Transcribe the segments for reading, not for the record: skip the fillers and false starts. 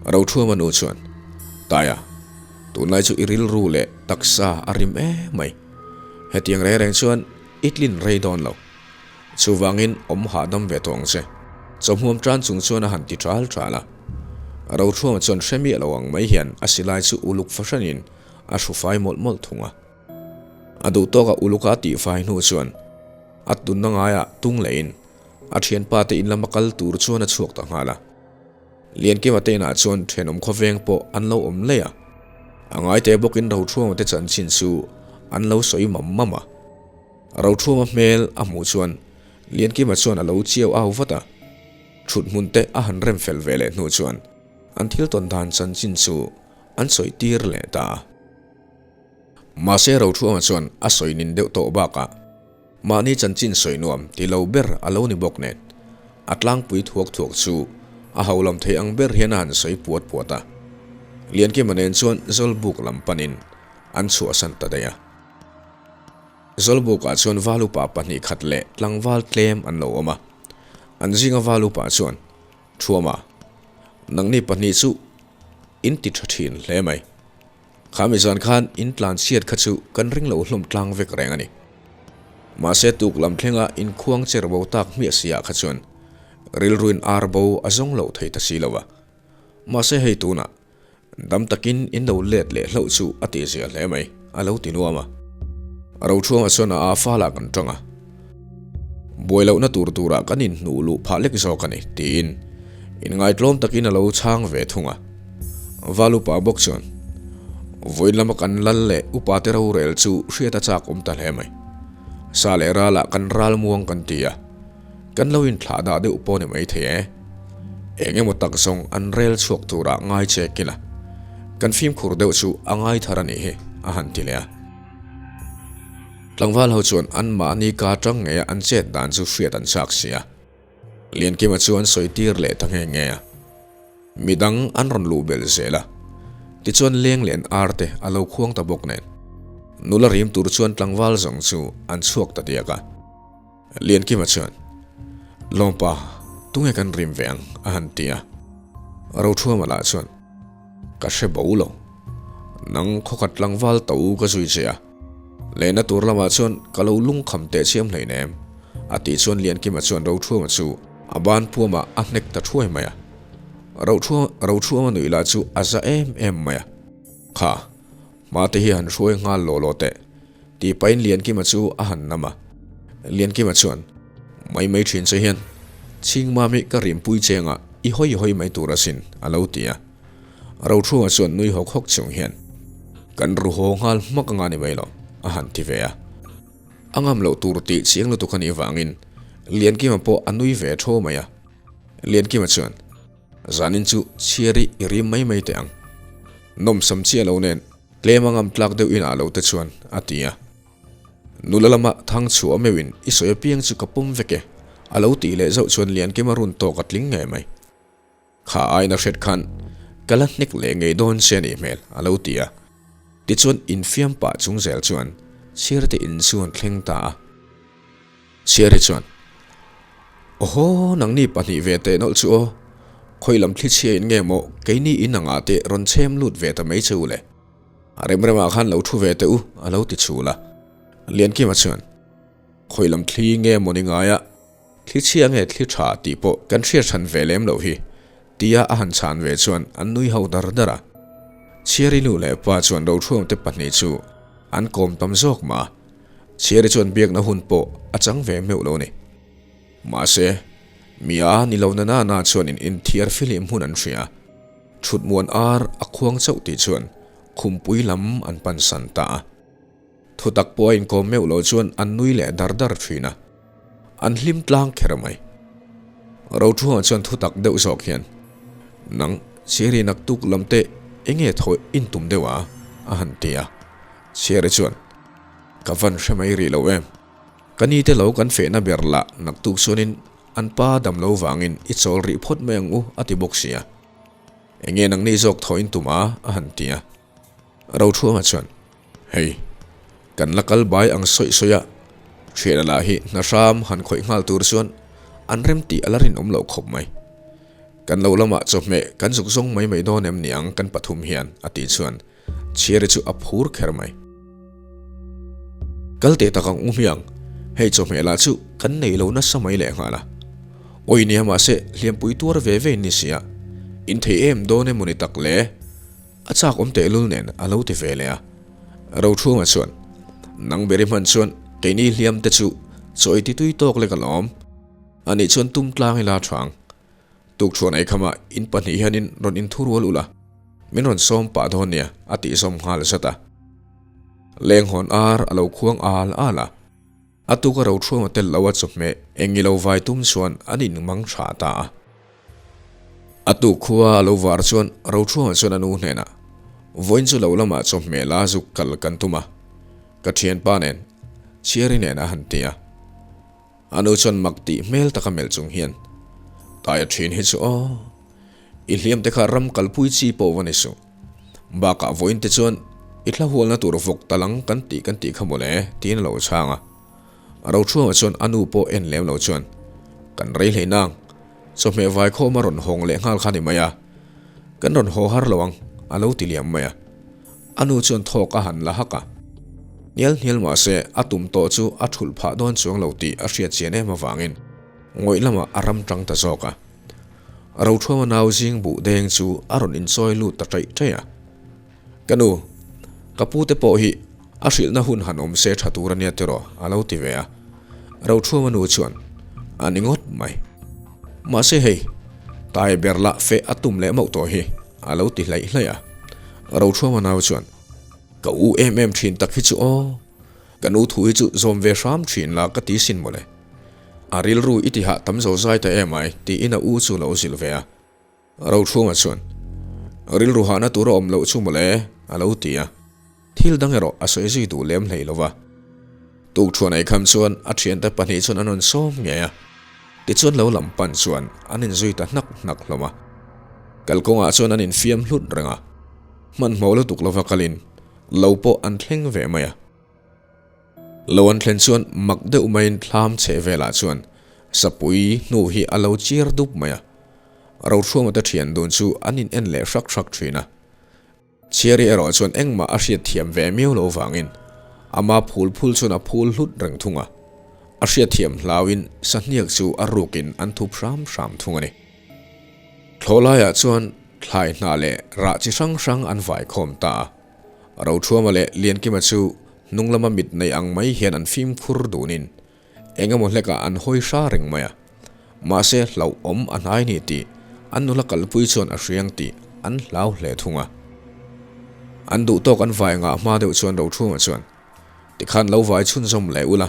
Rothuama nu chuan, Taia, tunlai chu i rilru leh taksa a rim em mai. Hetiang reng reng chuan i tlin rei dawn lo. Chuvangin awm hahdam ve tawh ang che. Chawhmuam tan chung chuan a han ti ṭal ṭal a. Rothuama chuan hre miah lo ang mai hian a silai chu uluk fahranin a hru fai mawlh mawlh thung a. A duh tawka uluka a tihfai hnu chuan a tunna ngaiah tung lehin a thianpa te in lama kal tur chuan a chhuak ta nghal a. Liankima te inah chuan thenawm khawveng pawh an lo awm lei a, a ngaite bawkin Rothuama te chanchin chu an lo sawi mam mam a. Rothuama hmel a hmuh chuan Liankima chuan a lo chiau au vat a, thut hmun te a han rem fel ve leh hnu chuan an thil tawn dan chanchin chu an sawi tir leh ta a. Mahse Rothuama chuan a sawi nin deuh tawh bakah mahni chanchin sawi nuam ti lo ber a lo ni bawk nen, a tlangpui thuak thuak chu a haulam thei ang ber hian a han sawi puat puat a. Liankima nen chuan Zawlbuk lam panin an chhuahsan ta daih a. Zawlbukah chuan Valupa pahnih khat leh tlangval tlem an lo awm a. An zinga Valupa chuan, Thuama, nangni pahnih chu in ti tha thin hle mai. Kha mi zan khan in tlan chhiat kha chu kan ring lo hlawm tlang vek reng a ni. Mahse tuk lam thlenga in khuang cher bo tak hmiah si ah kha chuan rilruin ar bo a zawng loh thei ta si lo a. Mahse hei tunah dam takin in lo let leh hlauh chu a tihzia hle mai a lo ti nuam a. Rothuama chuan a a falah kan tang a. Buai lohna tur turah kan inhnuh luh phah lek zawk a ni tiin inngaitlawm takin a lo chhang ve thung a. Valupa bawk chuan, Vawiin lama kan lal leh upa te rorel chu hriat a chak awm ta hle mai. Sa leh ralah kan ral muang kan ti a, kan lo inthlah dah deuh pawh ni mai thei e. Eng emaw tak zawng an rel chhuak turah ngai che kila, kan fimkhur deuh chu a ngai thar a nih hi, a han ti leh a. Tlangval ho chuan anmahni ka tang ngeia an chet dan chu hriat an chak si a. Liankima chu an sawi tir leh ta nghe nghe a. Midang an rawn luh belh zel a, tichuan leng leh an ar te a lo khuang ta bawk nen. Nula rim tur chuan tlangval zawng chu an chhuak ta diak a. Liankima chuan, Lawmpa, tunge kan rim ve ang? a han ti a. Rothuama lah chuan, Ka hre bo lo. Nang khawkhat tlangval to ka zui che a. Lehna tur lamah chuan ka lo lungkham teh chiam hleinem, a tih chuan Liankima chuan Rothuama chu a ban puamah a hnek ta thuai mai a. Rothuama nuih lah chu a za em em mai a. Kha, hmate hi han hruai nghal law law teh, tih pahin Liankima chu a han nam a. Liankima chuan, Mai mai thin che hian, Chhingmami ka rimpui chengah i hawi hawi mai tur asin, a lo ti a. Rothunga chuan nui hawk hawk chung hian, Kan ru haw nghal hmak anga ni mai lo, a han ti ve a. A ngam loh tur tih chiang lutuk a nih vangin Liankima pawh a nui ve tho mai a. Liankima chuan, Zanin chu chhiari i rim mai mai teh ang. Nawmsam chiah lo nen tlem a ngam tlak deuh inah lo te chuan, a ti a. Nula lama thang chhuah meuhin i sawi apiang chu ka pawm vek e, a lo tih leh zauh chuan Liankima run tawk a tling ngei mai. Kha aina hriat khan ka la hnek leh ngei dawn che a nih hmel, a lo ti a. Tichuan infiam pah chung zel chuan Chhiarte in chu an thleng ta a. Chhiari chuan, Awhaw, nangni pahnih ve teh nawlh chu aw, khawi lam thli chhia in nge maw keini in angah te rawn chhem lut ve ta mai che u le. A rem remah khan lo thu ve teh u, a lo ti chhul a. Liankima chuan, Khawi lam thli nge maw ni ngai a? Thli chhia nge thli tha tih pawh kan hriat hran ve lem loh hi, tia a han chhan ve chuan an nui ho dar dar a. Chhiari nu leh pa chuan Rothuamte pahnih chu an kawm tam zawk mah a, Chhiari chuan biakna hun pawh a chang ve meuh lo a ni. Mahse, mi a ni lo na na na chuan in inthiar fihlim hun an hria. Thutmuan ar a khuang chauh tih chuan khumpui lam an pansan ta a. Thutak pawh a inkawm meuh loh chuan an nui leh dar dar thin a, an hlim tlang kher mai. Rothuanga chuan thutak deuh zawk hian, Nang, Chhiari naktuk lam te enge thawi intum deuh a? a han ti a. Chhiari chuan, Ka van hre mai rih lo em. Ka ni te lo kan fehna ber lah naktuk chuanin an pa dam lo vangin i chawl rih phawt mai ang u a ti bawk sia. Enge nangni zawk thawi intum a? a han ti a. Rothuanga chuan, Hei, kan la kal bai ang sawi sawi a, thiana lah hi hna hram han khawih nghal tur chuan an rem tih a la rinawm loh khawp mai. Kan lo lamah chawhmeh kan zuk zawng mai mai dawn em niang kan pathum hian a tih chuan Chhiari chu a phur kher mai. Kal teh tak ang u hmiang, hei chawhmeh lah chu kan nei lo nasa mai leh nghal a. Awi nia mahse hliampui tuar ve ve in ni sia, in thei em dawn emaw ni tak le? A chak awm tehlul nen a lo ti ve leh a. Rothunga chuan, Nang beri hman chuan keini hliam te chu chaw ei ti tui tawk lek alawm. Anih chuan tum tlang ila tha ang. Tukṭhuan ei khamah in pahnih hianin rawn inthurual ula, min rawn sawm pah dawn nia a tih zawm nghal zat a. Lenghawn ar a lo khuang al al a, a tuka roṭhuama tel lo a chawhmeh eng i lo vai tum chuan an inmang tha ta a. A tuk khua a lo var chuan roṭhuama chuan a nu hnenah, Vawiin chu lo lamah chawhmeh la zuk kal kan tum a, ka ṭhianpa nen, Chhiari nen a han ti a. A nu chuan mak tih hmel taka melh chung hian, Taia ṭhin hi chu aw, i hliam te kha ram kalpui chi pawh va ni suh. Bakah vawiin te chuan i thla hualna tur vawk talang kan tih kan tih kha mawle, tiin a lo chhang a. Roṭhuama chuan a nu pawh en lem lo chuan, Kan rei hlei nang, chawhmeh vaikhawm a rawn hawng leh nghal kha ni mai a, kan rawn haw har lo ang, a lo ti liam mai a. A nu chuan thawk a han la hak a. Hnial hnial mah se a tum tawh chu a thulh phah dawn chuang lo tih a hriat chian em avangin ngawih lamah a ram tang ta zawk a. Roṭhuama nau zing buh deng chu a rawn inchawi lut ta ṭaih ṭaih a. Ka nu, ka pu te pawh hi a hrilhna hun han awm se ṭha tur a nia tiraw a lo ti ve a. Roṭhuama nu chuan a ni ngawt mai. Mahse hei, tai ber lah feh a tum leh mauh tawh hi a lo ti hlaih hlaih a. Roṭhuama nau chuan, Ka u em em thin tak hi chu aw, ka nu thu hi chu zawm ve hram thin la ka ti sin mawle. A rilru i ti hah tam zo zai ta em ai tiin a u chu lo zilh ve a. Roṭhuama chuan, Rilru hahna tur a awm loh chu mawle a lo ti a. Thil dang erawh a sawi zui duh lem hlei lo va. Tukṭhuan ei kham chuan a ṭhiante pahnih chuan an rawn sawm ngei a. Tichuan lo lam pan chuan an inzui ta hnak hnak hlawm a. Kalkawngah chuan an infiam hlut reng a. Hmanhmawh lutuk lova kalin lo pawh an thleng ve mai a. Lo an thlen chuan mak deuh maiin thlam chheh velah chuan sapui hnu hi a lo chiar dup mai a. Rohruama te ṭhian dun chu an in en leh hrak hrak ṭhin a. Chhiari erawh chuan engmah a hriat thiam ve miau lo vangin ama phul phul chuan a phul hlut reng thung a, a hriat thiam hlauin sahniak chu a rukin an thup hram hram thung a ni. Thlawhlaiah chuan thlai hnah leh rah chi hrang hrang an vai khawm ta a, Roṭhuama leh Liankima chu hnung lama mit nei ang mai hian an fimkhur dunin eng emaw hlekah an hawi hra reng mai a, mahse hlauhawm a hnai ni tih an nula kalpui chuan a hriang tih an hlau hle thung a. An duh tawk an vai ngah hma deuh chuan Rothunga chuan, Tikhan lo vai chhunzawm leh ula,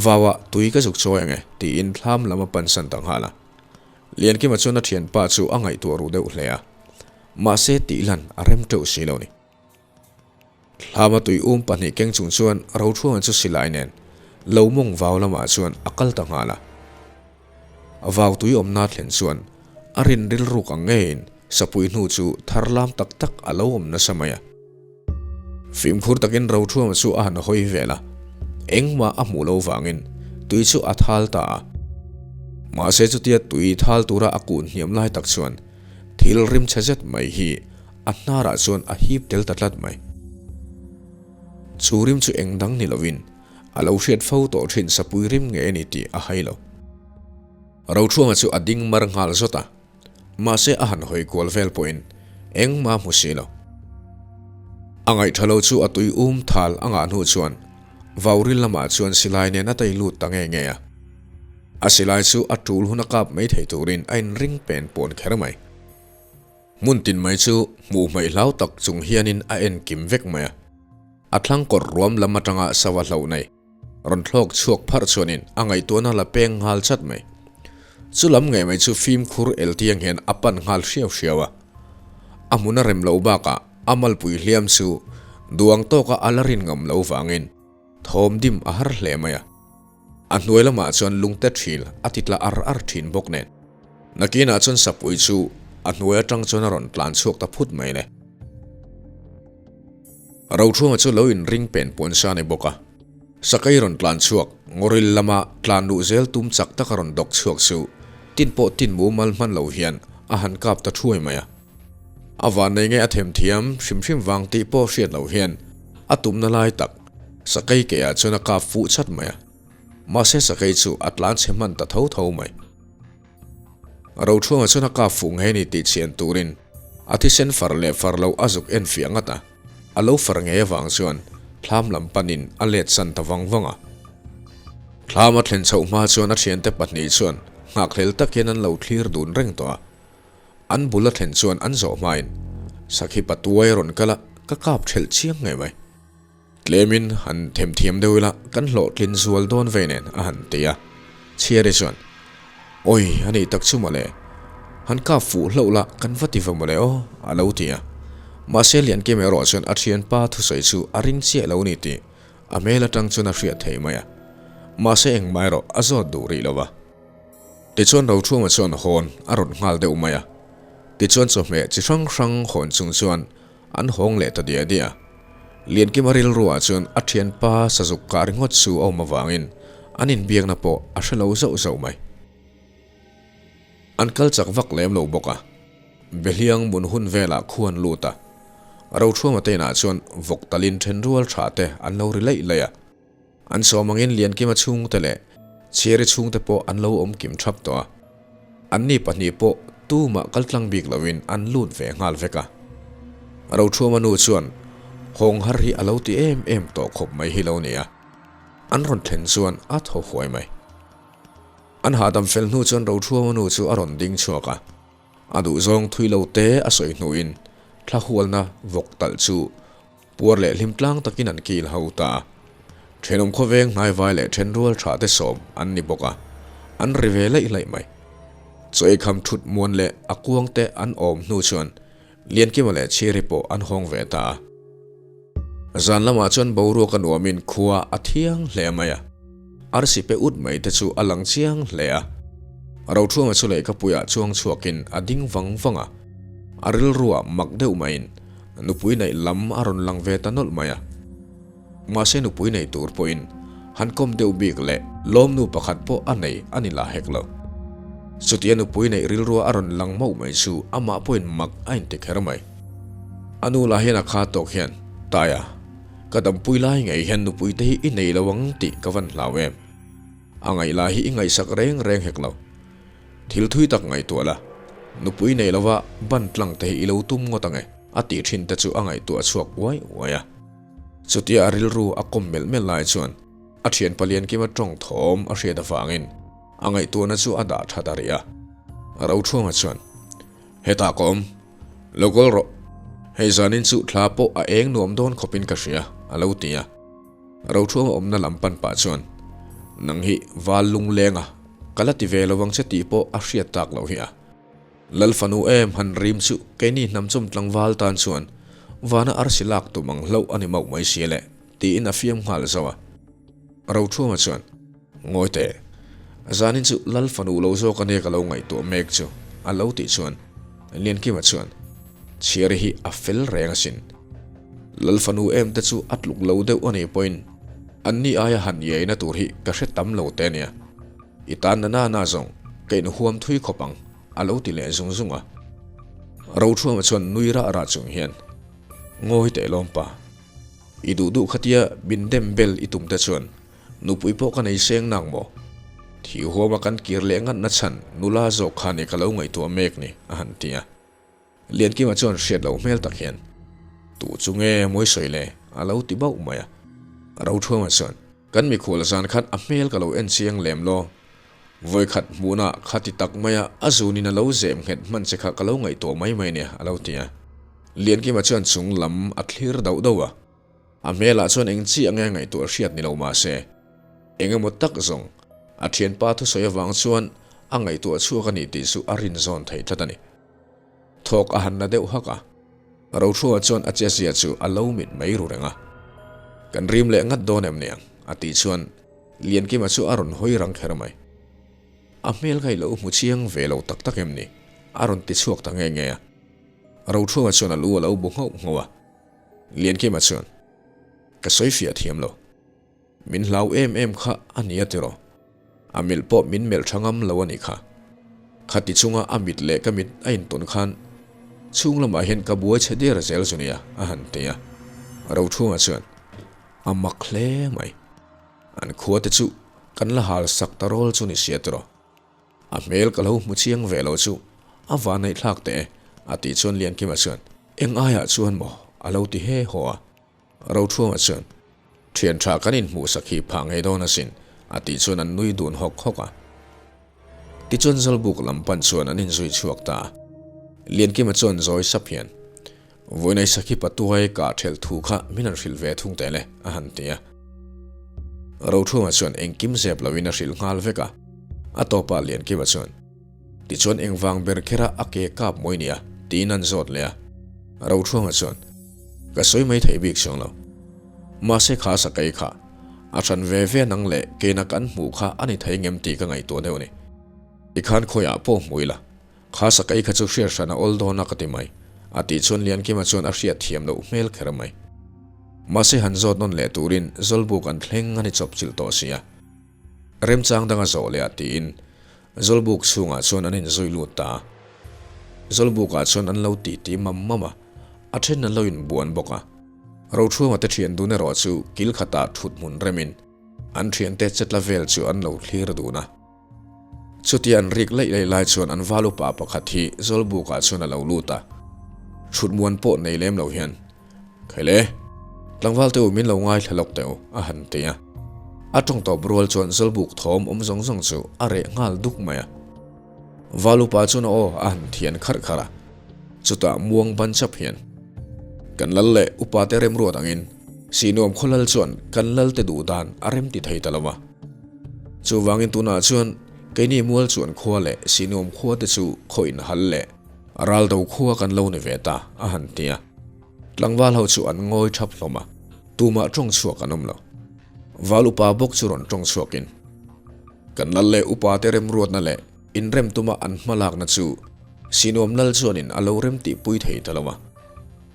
vauah tui ka zuk chawi ang e tiin thlam lam a pansan ta nghal a. Liankima chuan a thianpa chu a ngaihtuah ruh deuh hle a, mahse tihlan a rem teuh si lo ni. Thlama tui um pahnih keng chung chuan Rothruanga chu silai nen lo mawng vau lamah chuan a kal ta nghal a. Vau tui awmna thlen chuan a rin rilruk ang ngeiin sapui hnu chu thar lam tak tak a lo awm nasa mai a. Fimkhur takin Rothruanga chu a han hawi vel a, engmah a hmuh lo vangin tui chu a thal ta a. Mahse chutia tui thal tura a kun hniam lai tak chuan thil rimchhe zet mai hi A hnarah chuan a hip tel ta tlat mai. Chu rim chu eng dang ni lovin a lo hriat fo tawh thin sapui rim nge a ni tih a hai lo. Rothruanga chu a ding mar nghal zawt a, mahse a han hawi kual vel pawhin engmah a hmu si lo. A ngaihṭha lo chu a tui um thal a ngah hnu chuan vauril lamah chuan silai nen a tei lut ta nge nge a. A silai chu a ṭul hun a kap mai thei turin a inring pen pawn kher mai. Hmun tin mai chu hmuh hmaih hlau tak chung hianin a en kim vek mai a. A thlang kawr ruam lam atanga sava hloh nei rawn thlawk chhuak pharh chuanin a ngaihtuahna la peng nghal chat mai. Chu lam ngei mai chu fimkhur eltiang hian a pan nghal hriau hriau a. A hmun a rem loh bakah a malpui hliam chu duang tawka a la rin ngam lo vangin thawm dim a har hle mai a. A hnuai lamah chuan lungte thil a ti tla ar ar thin bawk nen. Nakinah chuan sapui chu a hnuai atang chuan a rawn tlan chhuak ta phut mai le. Rothunga chu lo inring pen pawn sa ni bawk a. Sakei rawn tlan chhuak, ngawril lama tlan luh zel tum chak taka rawn dawk chhuak chu tin pawh tin mumal hman lo hian a han kap ta thuai mai a. A vannei nge a themthiam hrim hrim vang tih pawh hriat loh hian a tumna lai tak sakei ke ah chuan a kap fuh chat mai a. Mahse sakei chu a tlan chhe hman ta tho tho mai. Rochhuanga chuan a kap fuh ngei ni tih chhian turin a thisen far leh far loh a zuk en fiah ngat a, a lo far ngei avang chuan thlam lam panin a let san ta vang vang a. Thlam a thlen chhoh hma chuan a thiante pahnih chuan nghakhlel tak hian an lo thlir dun reng tawh a. An bul a thlen chuan an zawh hmain Sakhi patuai a rawn kal a, ka kap thelh chiang ngei mai. Tlemin han themthiam deuh ila kan hlawhtlin zual dawn vei nen a han ti a. Chhiari chuan, Awi, a nih tak chu mawle. Han kap fuh hlauh la kan va ti va mawle aw, a lo ti a. Mahse Liankim erawh chuan a thianpa thusawi chu a ring chiah lo ni tih a hmel atang chuan a hriat thei mai a. Mahse engmah erawh a zawt duh rih lo va. Tichuan Rothuma chuan hawn a rawn nghal deuh mai a. Tichuan chawhmeh chi hrang hrang hawn chung chuan An hawng leh ta diah diah a. Liankima rilruah chuan a thianpa sazuk kah ringawt chu a awm avangin an inbiakna pawh a hre lo zauh zauh mai. An kal chak vak lem lo bawk a. Behliang mun hun velah khu an lut a. Rothruama te inah chuan vawk talin then rual tha te an lo ri laih laih a. An sawm angin Liankima chhungte leh Chhiari chhungte pawh an lo awm kim thap tawh a. Anni pahnih pawh tumah kal tlang bik loin an lut ve nghal vek a. Rothruama nu chuan hawng har hi a lo ti em em tawh khawp mai hi lo ni a. An rawn thlen chuan a thaw huai mai. An hahdam fel hnu chuan Rothruama nu chu a rawn ding chhuak a. A duhzawng thui lo te a sawi hnuin thla hualna vawk talh chu Puar leh hlim tlang takin an kil ho ta a. Thenawm khawveng hnaivai leh thenrual tha te sawm an ni bawk a, an ri ve laih laih mai. Chaw eikham thut muan leh a kuang te an awm hnu chuan Liankima leh Chhiri pawh an hawng ve ta a. Zan lamah chuan boruak a nuamin khua a thiang hle mai a, arsi pe ut mai te chu a lang chiang hle a. Rothuama chu lehkhapuiah chuang chhuakin a ding vang vang a, a rilruah mak deuh maiin Nupui neih lam a rawn lang ve ta nawlh mai a. Mahse nupui nei tur pawhin han kawm deuh bik leh lawmnu pakhat pawh a nei a ni lah hek lo. Chutia nupui neih rilrua a rawn lang mauh mai chu amah pawhin mak a inti kher mai. A nu lah hian a kha tawk hian, Taia, ka dampui lai ngei hian nupui te hi i nei lo ang tih ka van hlau em. A ngaih lah hi i ngaihsak reng reng hek lo. Thil thui tak ngaihtuah la, nupui nei lova ban tlang te hi i lo tum ngawt ang e, a tih thin te chu a ngaihtuah chhuak uai uai a. Chutia a rilru a kawm melh melh lai chuan a thian palian kima tawng thawm a hriat avangin a ngaihtuahna chu a dah tha ta rih a. Rochhuanga chuan, Hetah ka awm, lo kawl rawh. Hei zanin chu thla pawh a eng nuam dawn khawpin ka hria, a lo ti a. Rochhuanga awmna lam pan pah chuan, Nang hi val lungleng a, ka la ti ve lo ang che tih pawh a hriat tak loh hi a. Lal fanu em han rim chu keini hnamchawm tlangval tan chuan vana arsi lak tum ang hlauh a ni mauh mai si le, tiin a fiam nghal zauh a. Rochhuanga chuan, Ngawi teh, zanin chu Lal fanu lo zawk ania ka lo ngaihtuah mek chu, a lo tih chuan Liankima chuan, Chhiari hi a fel reng asin. Lal fanu em te chu a tluk lo deuh a nih pawhin anni aia han iaina tur hi ka hre tam lo te ania. I tan na na na zawng ka inhuam thui khawp ang, a lo ti leh zung zung a. Rothruama chuan nui rah rah chung hian, Ngawi teh lawm pa, i duh duh khatia min dem bel i tum te chuan nupui pawh ka nei seng nang maw? Thi huama kan kir leh ngat na chhan nula zawk kha ni ka lo ngaihtuah mek ni, a han ti a. Liankima chuan hriat loh hmel tak hian, Tu chu nge mawi sawi le? a lo ti bauh mai a. Rothruama chuan, Kan mikhual zan khan a hmel ka lo en chiang lem law. Vawikhat hmuhna kha ti tak maia a zunin a lo zem nghet hman che kha ka lo ngaihtuah mai mai nia, a lo ti a. Liankima chuan chung lam a thlir dauh dauh a. A hmelah chuan eng chi ange ngaihtuah hriat ni lo mah se, eng emaw tak zawng a thianpa thusawi avang chuan a ngaihtuah chhuak a ni tih chu a rinzawn thei tlat a ni. Thawk a han la deuh hak a, Rothruaha chuan a chezia chu a lo mit mai ru reng a. Kan rim leh ngat dawn em niang? a tih chuan Liankima chu a rawn hawi rang kher mai. A hmel kha i lo hmu chiang ve lo tak tak em ni? a rawn ti chhuak ta nge nge a. Rothruaha chuan a lu a lo bu nghauh nghauh a. Liankima chuan, Ka sawi fiah thiam lo. Min hlau em em kha a nia tiraw? A melh pawh min melh tha ngam lo a nih kha. Khati chunga a mit leh ka mit a intawn khan chhung lamah hian ka buai chhe der zel chu nia, a han ti a. Rothunga chuan, A mak hle mai. An khua te chu kan la hal sak ta rawl chu ni sia tiraw. A hmel ka lo hmu chiang ve lo chu a vanneih thlak teh e, a tih chuan Liankima chuan, Eng aiah chuan maw? a lo ti he haw a. Rothunga chuan, Thian tha kan inhmuhsak hi phah ngei dawn asin, a tih chuan an nui dun hawk hawk a. Tichuan Zawlbuk lam pan chuan an inzui chhuak ta a. Liankima chuan zawi sap hian, Vawiinai sakhi patuai kah thelh thu kha min han hrilh ve thung teh le, a han ti a. Rothunga chuan engkim zep loin a hrilh nghal vek a. A tawpah Liankima chuan, Tichuan engvang ber khera a ke kap mawi nia? tiin an zawt leh a. Rothunga chuan, Ka sawi mai thei bik chuang lo. Mahse kha sakei kha a hran ve ve nang leh keina kan hmuh kha a ni thei ngem tih ka ngaihtuah deuh a ni. Tikhan khawiah pawh hmu ila, kha sakei kha chu hriat hran a awl dawn a ka ti mai, a tih chuan Liankima chuan a hriat thiam loh hmel kher mai. Mahse han zawt nawn leh turin Zawlbuk an thleng a ni chawp chilh tawh si a. Remchang danga zawh leh a tiin Zawlbuk chhungah chuan an inzui lut ta a. Zawlbukah chuan an lo titi mam mam a, a then an lo inbuan bawk a. Rochhuanga te thian dun erawh chu kil khatah thut hmun remin an thiante chetla vel chu an lo thlir dun a. Chutia an rik laih laih lai chuan an val upa pakhat hi Zawlbukah chuan a lo lut a. Thut muan pawh nei lem lo hian, Khaile, tlangval te u min lo ngaithla lawk teh u, a han ti a. A tawng tawp rual chuan Zawlbuk thawm awm zawng zawng chu a reh nghal duk mai a. Val upa chuan a aw a han thian kharh kharh a. Chutah muang ban chap hian, Kan lal leh upa te remruat angin Sinuam khaw lal chuan kan lal te duh dan a rem ti thei ta lo va. Chuvangin tunah chuan keini mual chuan khua leh Sinuam khua te chu khaw inhal leh ral do khua kan lo ni ve ta, a han ti a. Tlangval ho chu an ngawi thap hlawm a, tumah tawng chhuak an awm lo. Val upa bawk chu rawn tawng chhuakin, Kan lal leh upa te remruatna leh inrem tuma an hmalakna chu Sinuam lal chuanin a lo rem tihpui thei ta lo a.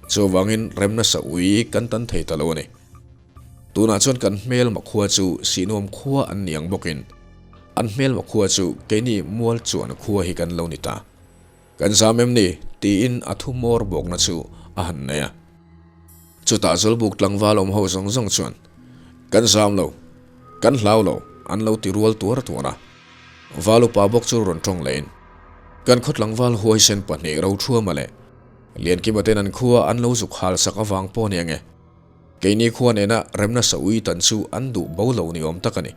Chuvangin remna sa ui kan tan thei ta lo a ni. Tunah chuan kan hmelma khua chu Sinuam khua an ni ang bawkin an hmelma khua chu keini mual chuan khua hi kan lo ni ta. Kan zam em ni? tiin a thu hmawr bawkna chu a han nei a. Chutah Zawlbuk tlangval awm ho zawng zawng chuan, Kan zam lo, kan hlau lo, an lo ti rual tuar tuar a. Val upa bawk chu rawn tawng lehin, Kan khaw tlangval huaisen pahnih Rothuama leh Liankima ten an khua an lo zuk hal sak avang pawh nia nge, keini khua nena remna sa ui tan chu an duh bo lo ni awm tak a ni.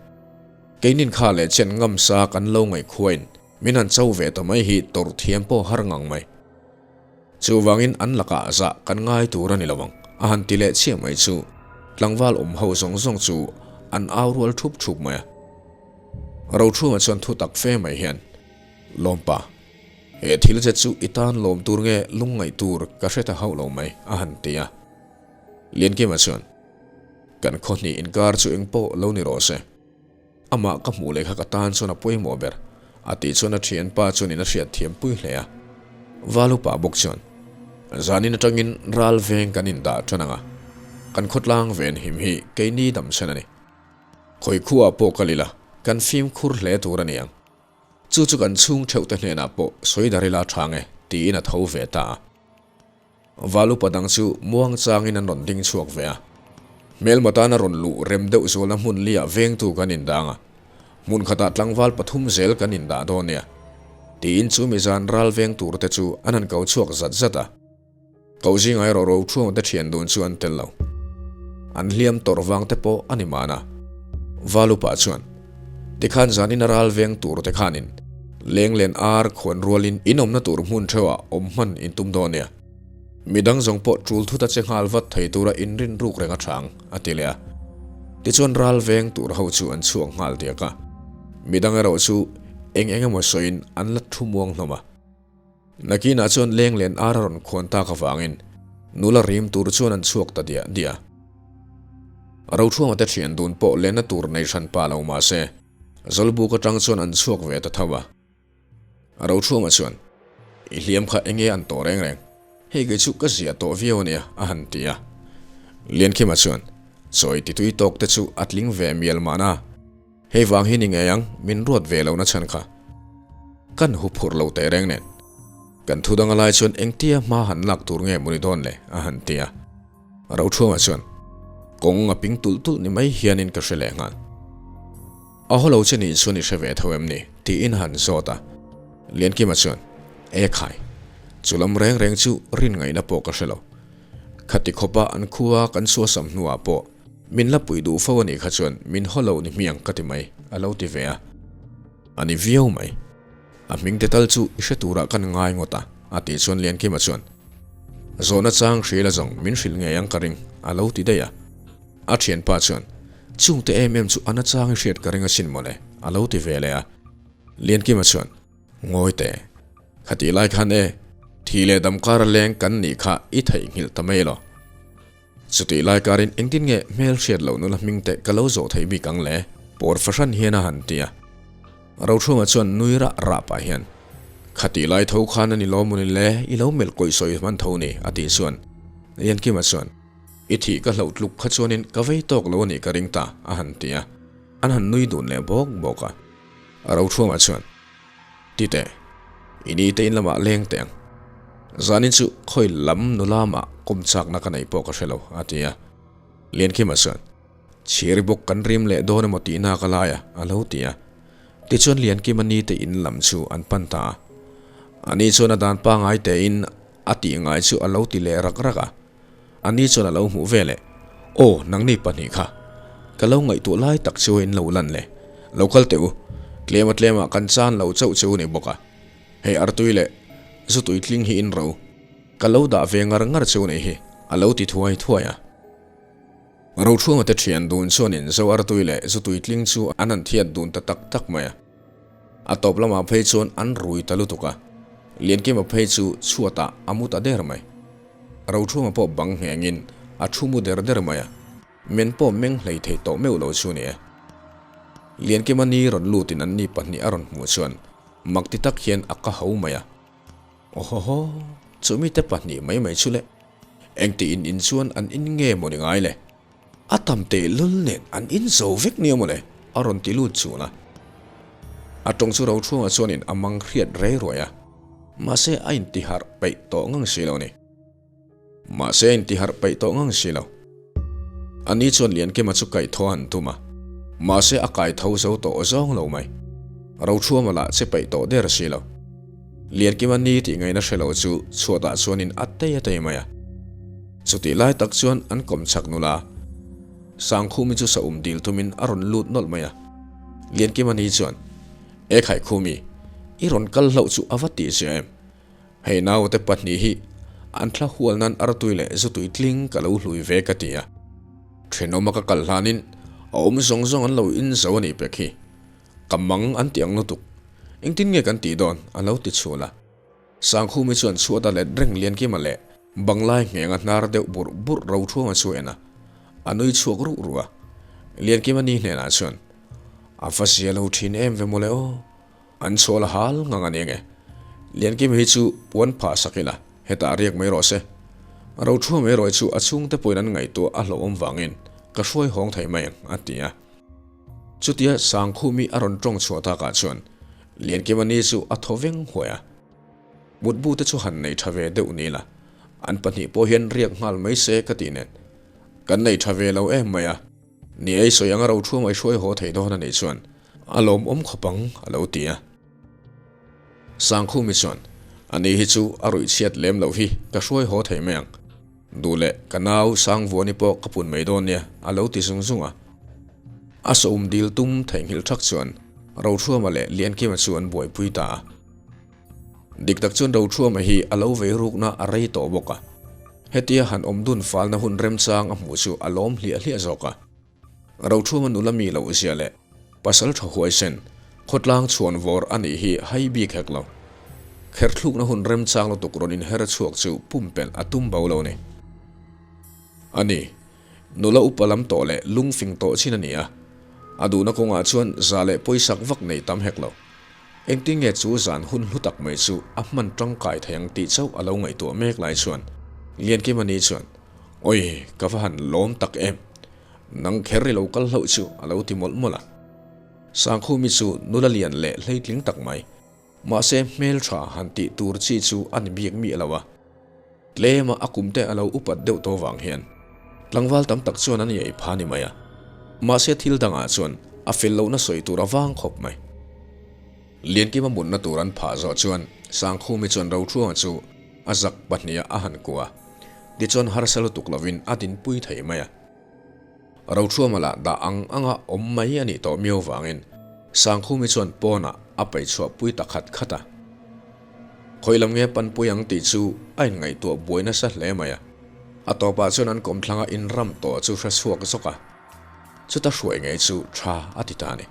Keinin kha leh chen ngam sa kan lo ngaih khuain min han cho ve ta mai hi tawrh thiam pawh har ngang mai. Chuvangin an lakah zah kan ngai tur a ni lo ang, a han ti leh chiah mai chu tlangval awm ho zawng zawng chu an au rual thup thup mai a. Rochhunga chuan thu tak fe mai hian, Lawmpa, he thil che chu i tan lawm tur nge lungngaih tur ka hre ta hauh lo mai, a han ti a. Liankima chuan, Kan khaw hnih inkar chu eng pawh lo ni rawh se. Amah ka hmuh leh kha ka tan chuan a pawimawh ber, a tih chuan a thianpa chuanin a hriat thiam pui hle a. Valupa bawk chuan, Zanin atangin ral veng kan indah tan ang a, kan khawtlang ven him hi keini damchhan a ni. Khawi khuaah pawh kal ila, kan fimkhur hle tur a ni ang. Chu chu kan chhung theuhte hnenah pawh sawi dar ila tha nge, tiin a tho ve ta a. Val upa dang chu muang changin an rawn ding chhuak ve a. Hmelma tana rawn luh rem deuh zualna hmun liah vengtu kan indang a, hmun khatah tlangval pathum zel kan indah dawn nia, tiin chu mizan ral veng turte chu an han ko chhuak zat zat a. Ko zingah erawh Rochhuang te thian dun chu an tel lo. An hliam tawrh vang te pawh a ni mahna. Val upa chuan, Tikhan zanin a ral veng tur te khanin leng len ar khuan rualin in awmna tur hmun theuhah awm hman in tum dawn nia. Midang zawng pawh tul thut a che nghal vat thei tura in rin ruk reng a thang, a ti leh a. Tichuan ral veng tur ho chu an chhuak nghal diak a. Midang erawh chu eng eng emaw sawiin an la thu muang hlawm a. Nakinah chuan leng len ar a rawn khuan tak avangin nula rim tur chuan an chhuak ta diah diah a. Rochhuanga te thian dun pawh lenna tur nei hran pa lo mah se, Zawlbuk atang chuan an chhuak ve ta tho a. Rochhuanga chuan, I hliam kha enge an tawh reng reng, hei kei chu ka ziah tawh viau ania a han ti a. Liankhima chuan, Chawi titui tawk te chu a tling ve mial mahna. Hei vang hi ni ngei ang, min ruat ve lohna chhan kha. Kan huphurh lo teh reng nen. Kan thu dang a lai chuan engtia hma han lak tur nge maw ni dawn le? a han ti a. Roṭhuama chuan, Kawng a ping tulh tulh ni mai hianin ka hre leh nghal. A haw lo che nih chuan i hre ve tho em ni? tiin a han zawt a. Liankima chuan, E khai, chu lam reng reng chu rin ngaihna pawh ka hre lo. Khati khawpa an khua kan suasam hnuah pawh min la pui duh fo a nih kha chuan min haw lo ni hmiang ka ti mai, a lo ti ve a. A ni viau mai. A hming te tal chu i hre turah kan ngai ngawt a, a tih chuan Liankima chuan, Zawhna chang hril a zawng min hrilh ngei ang ka ring, a lo ti daih a. A thianpa chuan, Chungte em em chu a na chang i hriat ka ring asin mawle, a lo ti ve leh a. Liankima chuan, Ngawi teh, khatih lai khan e, thi leh dam kar a leng kan nih kha i theihnghilh ta mai elaw? Chutih lai karin engtin nge hmel hriat loh nula hming teh ka lo zawh thei bik ang le? Pawr fahran hian a han ti a. Rothunga chuan nui rah rah pah hian, Khatih lai tho khan a ni lo mawni le, i lo melh kawih sawi hman tho ni, a tih chuan Liankima chuan, I thih ka hlauh tluk kha chuanin ka vei tawk lo a nih ka ring ta, a han ti a. An han nui dun leh bawk bawk a. Rothunga chuan, Ti teh, i ni te in lamah leng teh ang. Zanin chu khawi lam nula mah kawm chakna ka neih pawh ka hre lo, a ti a. Liankhima chuan, Chhiri bawk kan rim leh dawn emaw tihna ka lai a, a lo ti a. Tichuan Liankima ni te in lam chu an pan ta a. Ani chuan a dan pangai tein a tih ngai chu a lo ti leh rak rak a. Ani chuan a lo hmuh veleh, Aw, nangni pahnih kha, ka lo ngaihtuah lai tak chu in lo lan le. Lo kal teh u, tlema tlemah kan chan lo chauh che u ni bawk a. Hei artui leh zu tui tling hi in ro. Ka lo dah ve ngar ngar che u nih hi, a lo ti thuai thuai a. Rochhunga te thian dun chuanin zo artui leh zu tui tling chu an han thiat dun ta tak tak mai a. A tawp lamah phei chuan an rui ta lutuk a. Liankima phei chu chhuatah a mu ta der mai. Rochhunga pawh bang nghengin a thu mu der der mai a, men pawh meng hlei thei tawh meuh lo chu ni e. Liankima ni rawn lutin an ni pahnih a rawn hmuh chuan mak ti tak hian a ka ho mai a. Awhawhaw, chumi te pahnih mai mai chu le. Engti in in chuan an in nge maw ni ngai le? A tam teh lul nen an in zo vek nia maw le? A rawn ti lut chun a. A tawng chu Rochhunga chuanin a mang hriat rei ruai a. Mahse a intiharh peih tawh ngang si lo ni. Mahse a intiharh peih tawh ngang si lo. Ani chuan Liankima chu kaih tho a han tum a. Mahse a kai tho zo tawh zawng lo mai. Rochhunga lah che peih tawh der si lo. Liankima ni tih ngaihna hre lo chu chhuatah chuanin a tei a tei mai a. Chutih lai tak chuan an kawm chak nula Sangkhumi chu saum dil tumin a rawn lut nawlh mai a. Liankima ni chuan, E Khaikhumi, i rawn kal hlauh chu a va tih zia em? Hei naute pahnih hi an thla hual nan artui leh zutui tling ka lo hlui ve ka ti a. Thenawma ka kal hlanin a awm zawng zawng an lo in zo a nih pek hi. Ka mang an ti ang lutuk. Engtin nge kan tih dawn? a lo ti chhul a. Sangkhumi chuan chhuat a let reng Liankima leh banglai nghenga hnar deuh burh burh Rothunga chu en a. A nui chhuak ruh ruh a. Liankima ni hnenah chuan, A va zia lo thin em ve mawle aw. An chhawl a hal ngang a ni ange. Liankima hi chu puan phah sak ila, hetah riak mai rawh se. Rothunga mai erawh chu a chhungte pawhin an ngaihtuah a hlauhawm vangin ka hruai hawng thei mai ang, a ti a. Chutia Sangkhumi a rawn tawng chhuah takah chuan Liankima ni chu a thaw veng huai a. Mutbu te chu han nei tha ve deuh ni la, an pahnih pawh hian riak nghal mai se ka tih nen. Kan nei tha ve lo em mai a, ni ei sawi anga ro thuam ai hruai haw thei dawn a nih chuan a lawmawm khawp ang a lo ti a. Sangkhumi chuan, Ani hi chu a ruih chhiat lem loh hi ka hruai haw thei mai ang. Duh leh ka nau Sangvuani pawh ka pun mai dawn nia, a lo ti zung zung a. A sawm dil tum theihnghilh thak chuan Rothruama leh Liankima chu an buaipui ta a. Dik tak chuan Rothruama hi a lo vei rukna a rei tawh bawk a. Hetia han awm dun falna hun remchang a hmuh chu a lawm hliah hliah zawk a. Rothruama nula mi loh zia leh pasal tha huaisen, khawtlang chhuan vawr a nih hi hai bik hek lo. Kherthlukna hun remchang lutuk rawn inher chhuak chu pumpelh a tum bo lo ni. A ni, nula upa lam tawh leh lungfing tawh chin a ni a, a duhna kawngah chuan za leh pawisak vak nei tam hek lo. Engtin nge chu zan hun hlu tak mai chu a hman tangkai thei ang tih chauh a lo ngaihtuah mek lai chuan Liankima ni chuan, Awi, ka va han lawm tak em! Nang kher i lo kal hlauh chu a lo ti mawlh mawlh a. Sangkhumi chu nula lian leh hleitling tak mai. Mahse hmeltha han tih tur chi chu a ni bik miah lo a. Tlema a kum te a lo upat deuh tawh vang hian tlangval tam tak chuan an iai pha ni mai a. Mahse thil dangah chuan a fel lohna sawi tur a vang khawp mai. Liankima mutna tur an phah zawh chuan Sangkhumi chuan Rothuanga chu a zak pahniha a han kuah a. Tichuan harsa lutuk lovin a dinpui thei mai a. Rothuama lah dah ang anga awm mai a nih tawh miau vangin Sangkhumi chuan pawnah a paih chhuah pui ta khat khat a. Khawi lam nge panpui ang tih chu a inngaihtuah buai nasa hle mai a. A tawpah chuan an kawmthlanga inram tawh chu hre chhuak zawk a, chuta hruai ngei chu tha a ti ta a ni.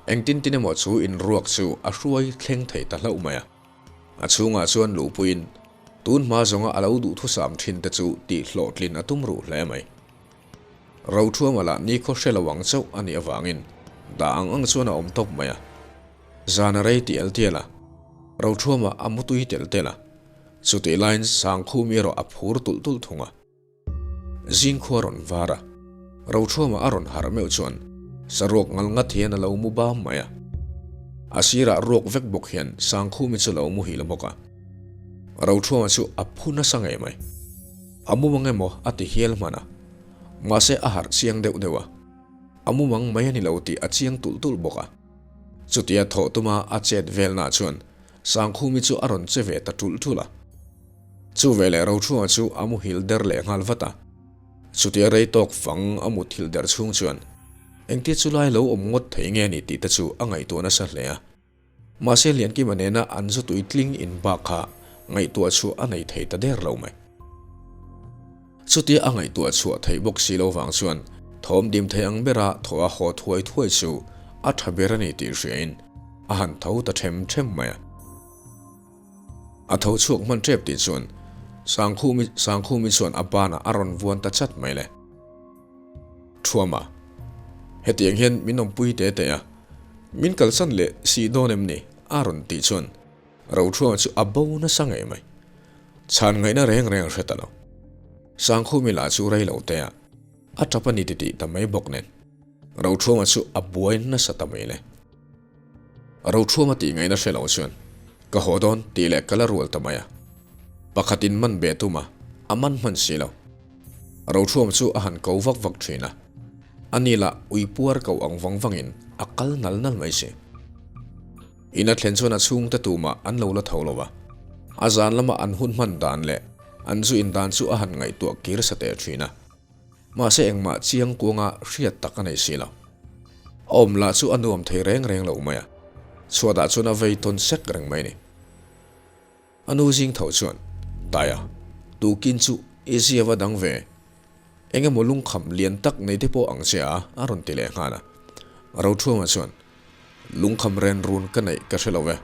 Engtin tin emaw chu inruak chu a hruai thleng thei ta hlauh mai a. A chhungah chuan luhpuiin tun hma zawnga a lo duhthusam thin te chu tih hlawhtlin a tum ruh hle mai. Rothuama lah nikhaw hre lo ang chauh a nih avangin dah ang ang chuan a awm tawp mai a. Zan a rei tial tial a, Rothuama a mutui tel tel a, chutih laiin Sangkhum erawh a phur tulh tulh thung a. Zingkhua rawn var a, Rothuama a rawn harh meuh chuan saruak ngal ngat hian a lo mu bam mai a. A sirah ruak vek bawk hian Sangkhumi chu lo muhil bawk a. Rothuama chu a phu nasa ngei mai. A mumang emaw a ti hial hman a, mahse a harh chiang deuh deuh a. A mumang mai a ni lo tih a chiang tulh tulh bawk a. Chutia thawh tuma a chet velna chuan Sangkhumi chu a rawn che ve ta tulh tulh a. Chu veleh Rochhunga chu a muhil der leh nghal vat a. Chutia rei tawk fang a muthilh der chhung chuan engtia chu lai lo awm ngawt thei nge ni tih te chu a ngaihtuah nasa hle a. Mahse Liankima nena an zu tui tling in bak kha ngaihtuah chhuah a nei thei ta der lo mai. Chutia a ngaihtuah chhuah theih bawk si lo vang chuan thawm dim thei ang bera thaw a haw thuai thuai chu a tha ber a ni tih hriain a han tho ta them them mai a. A tho chhuak hman tep tih chuan Sangkhumi Sangkhumi chuan a banah a rawn vuan ta chat mai le. Thuama, hetiang hian min awmpui te te a, min kalsan leh si dawn em ni? a rawn tih chuan Rothuama chu a bo nasa ngei mai. Chhan ngaihna reng reng a hre ta lo. Sangkhumi lah chu rei lo te a, a tap a ni titih ta mai bawk nen. Rothuama chu a buai nasa ta mai le. Rothuama tih ngaihna hre lo chuan, Ka haw dawn tih leh ka la rual ta mai a. Pakhatin man be tum a, a man hman si lo. Rothuama chu a han ko vak vak thin a. Ani lah ui puar ko ang vang vangin a kal nal nal mai si. In a thlen chuan a chhungte tumah an lo la tho lo a. A zan lama an hun hman dan leh an zu in dan chu a han ngaihtuah kir sa teh thin a. Mahse engmah chiang kuanga hriat tak a nei si lo. A awm lah chu a nuam thei reng reng lo mai a, chhuatah chuan a vei tawn sek reng mai ni. A nu zing tho chuan, Taia, tukin chu i zia va dang ve. Eng emaw lungkham lian tak nei te pawh ang che a, a rawn ti leh nghal a. Rothuama chuan, Lungkham ren run ka neih ka hre lo e.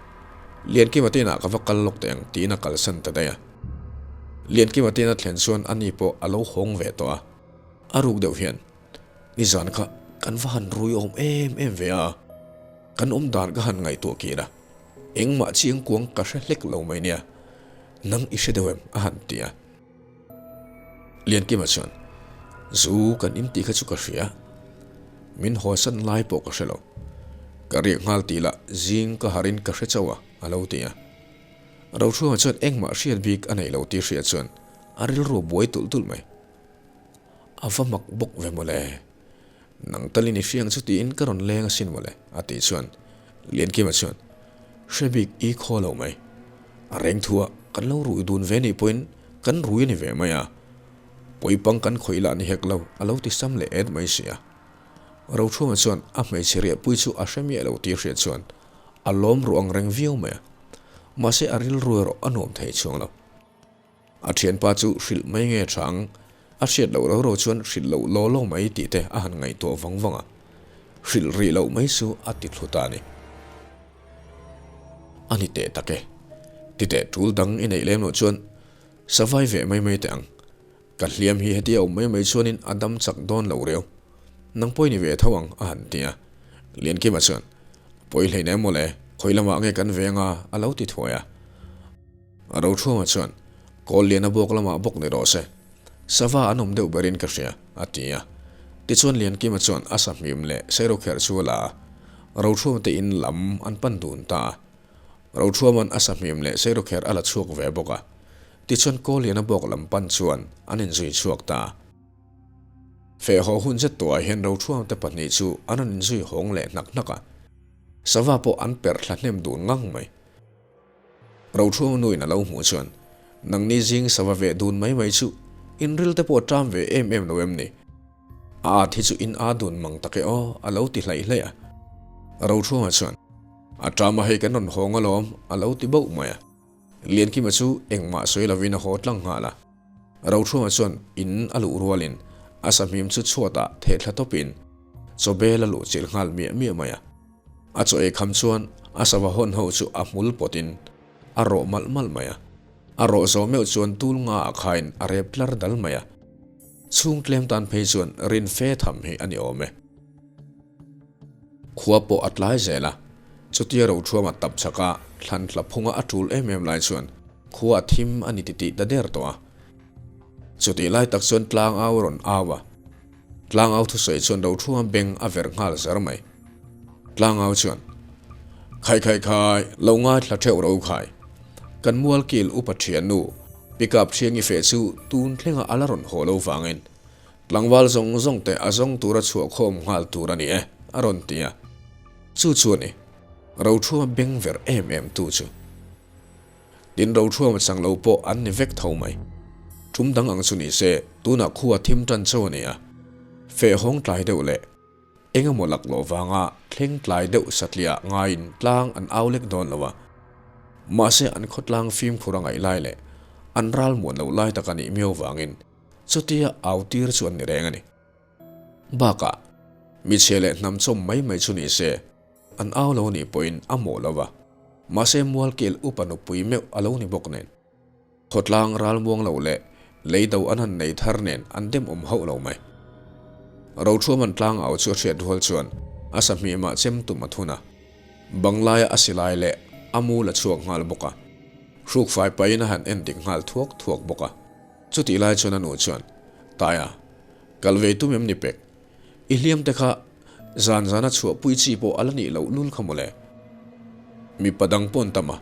Liankima te inah ka va kal lawk teh ang tiin a kalsan ta daih a. Liankima te ina thlen chuan ani pawh a lo hawng ve tawh a. A ruk deuh hian, Nizan kha kan va han rui awm em em ve a, kan awm dan ka han ngaihtuah kir a, engmah chiangkuang ka hre hlek lo mai nia, nang i hre deuh em? a han ti a. Liankima chuan, Zu kan in tih kha chu ka hria. Min hawnsan lai pawh ka hre lo. Ka riak nghal tih lah zing ka harin ka hre chauh a, a lo ti a. Rochhunga chuan engmah hriat bik a neih lo tih hriat chuan a rilru a buai tulh tulh mai. A va mak bawk ve mawle. Nang talin i hriang chu tiin ka rawn leng asin mawle, a tih chuan Liankima chuan, Hre bik i khaw lo mai. A reng thu a, kan lo rui dun ve nih pawhin kan rui a ni ve mai a. Pawipang kan khawih lah ni hek lo, a lo ti sam leh et mai si a. Rochhunga chuan a hmeichhe riahpui chu a hre miah lo tih hriat chuan a lawm ruh ang reng viau mai a. Mahse a rilru erawh a nuam thei chuang lo. A thianpa chu hrilh mai nge tha ang, a hriat loh ro ro chuan hrilh loh law law mai tih te a han ngaihtuah vang vang a, hrilh rih loh mai chu a ti thlu ta a ni. A ni teh tak e, ti teh tul dang i neih lem loh chuan savai veh mai mai teh ang, ka hliam hi hetia awm mai mai chuanin a dam chak dawn lo reu, nang pawh i ni ve tho ang a han ti a, Liankima chuan, Pawi hleinem mawle, khawi lamah nge kan veng a a lo ti thuai a. Rochhunga chuan, Kawl liana bawk lamah bawk ni rawh se. Sava an awm deuh berin ka hria, a ti a. Tichuan Liankima chuan a sahmim leh Sairawkherh chu a la a. Roṭhuam te in lam an pan dun ta a. Roṭhuaman a sahmim leh seirawkher a la chhuak ve bawk a. Tichuan Kawliana bawk lam pan chuan an inzui chhuak ta a. Feh haw hun zet tawhah hian Roṭhuam te pahnih chu an rawn inzui hawng leh hnak hnak a. Sava pawh an perh thla hnem dun ngang mai. Roṭhuam nuin a lo hmuh chuan, Nangni zing sava ve dun mai mai chu in ril te pawh a ṭam ve em em lo em ni? A at hi chu in a dun mang tak e aw, a lo ti hlaih hlaih a. Roṭhuama chuan, A ṭam a hei kan rawn hawng alawm, a lo ti bauh mai a. Liankima chu engmah sawi lovin a haw tlang nghal a. Roṭhuama chuan in a luh rualin a sahmim chu chhuatah theh thla tawpin chawbel a luh chilh nghal miah miah mai a. A chaw ei kham chuan a sava hawn ho chu a hmul pawtin a rawh malh malh mai a. A rawh zawh meuh chuan tul nga ah khain a rep tlar dal mai a. Chhung tlem tan phei chuan rin fe tham hi a ni awm e. Khua pawh a tlai zel a, chutia Roṭhuama tap chhaka thlan hla phunga a ṭul em em lai chuan khua a thim a ni titih ta der tawh a. Chutih lai tak chuan tlangau a rawn au a, Tlangau thusawi chuan Roṭhuama beng a verh nghal zar mai. Tlangau chuan, Khai khai khai, lo ngaithla theuh ro khai. Kan mualkil upa thiannu, pickup thiangi feh chu tun thlenga a la rawn haw lo vangin tlangval zawng zawng te a zawng tura chhuah khawm nghal tur a ni e, a rawn ti a. Chu chu a ni, Roṭhuama beng verh em em tu chu. Tin Roṭhuama chang lo pawh an ni vek tho mai. Ṭum dang ang chu ni se, tunah khua thim ṭan chauh a ni a. Feh hawng tlai deuh leh eng emaw lak loh vanga thleng tlai deuh satliah ngaiin tlang an au lek dawn lo a. Mahse an khawtlang fimkhur a ngaih lai leh an ral muan loh lai tak a nih miau vangin chutia au tir chu an ni reng a ni. Bakah, michhe leh hnam chawm mai mai chu ni se, An au lo nih pawhin a mawh lo va, mahse mualkel upa nupui meuh a lo ni bawk nen. Khawtlang ralmuang lo leh lei do an han nei thar nen an demawm hauh lo mai. Roṭhuaman tlang au chu a hriat rual chuan a sahmimah chem tum a thun a, banglaia a silai leh a mu la chhuak nghal bawk a, hrukfai pahin a han en dik nghal thuak thuak bawk a. Chutih lai chuan a nu chuan, Taia, kal ve tum em ni pek? I hliam te kha zan zana chhuahpui chi pawh a la nih loh lul kha mawle. Mipa dang pawn tam a,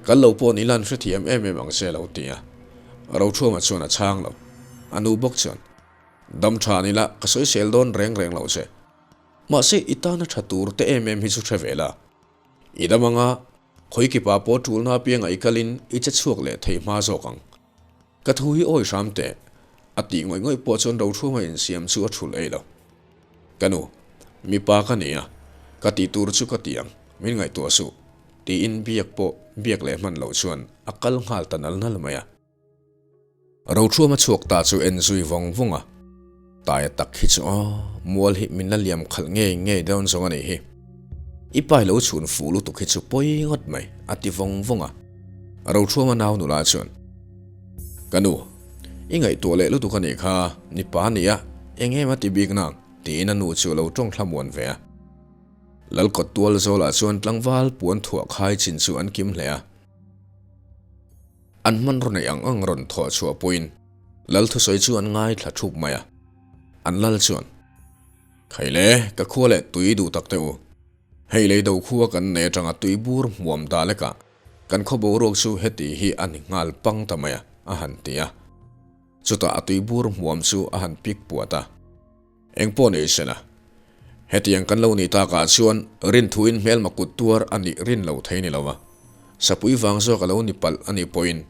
kal lo pawh ni lan hrethiam em em ang che lo ti a. Roṭhuama chuan a chhang lo. A nu bawk chuan, Dam tha ni la, ka sawisel dawn reng reng lo che. Mahse i tana tha tur te em em hi chu hre ve la. I dam anga, khawi kipa pawh ṭulna apiangah i kalin i che chhuak leh thei hma zawk ang. Ka thu hi awi hram teh, a tih ngawih ngawih pawh chuan Roṭhuama insiam chu a thulh ei lo. Ka nu, mipa ka ni a, ka tih tur chu ka ti ang, min ngaihtuah suh, tiin biak pawh biak leh hman loh chuan a kal nghal ta nal nal mai a. Roṭhuama chhuak ta chu en zui vawng vawng a, Taia tak hi chu aw, mual hi min la liam khalh ngei ngei dawn zawng a nih hi. I pai lo chhun fuh lutuk hi chu pawi ngawt mai, a ti vawng vawng a. Roṭhuama nau nula chuan, Ka nu, i ngaihtuah leh lutuk a nih kha, ni pa nia, eng em a ti bik nang, tiin a nu chu a lo tawng thla muan ve a. Lalkawt tual zawlah chuan tlangval puan thuah khai chin chu an kim hle a. An hmanraw neih ang ang rawn thawh chhuah pawhin Lal thusawi chu an ngaithla thup mai a. An lal chuan, Khai le, ka khua leh tui duh tak teh u. Hei lei do khua kan nei atanga tui bur hmuam da lekah kan khaw boruak chu heti hi a ni nghal pang ta mai a, a han ti a. Chutah a tui bur hmuam chu a han pik puat a. Eng pawh ni sela, hetiang kan lo nih takah chuan rinthuin hmelma kut tuar a nih rin lo thei ni lo va, sapui vang zawk a lo ni palh a nih pawhin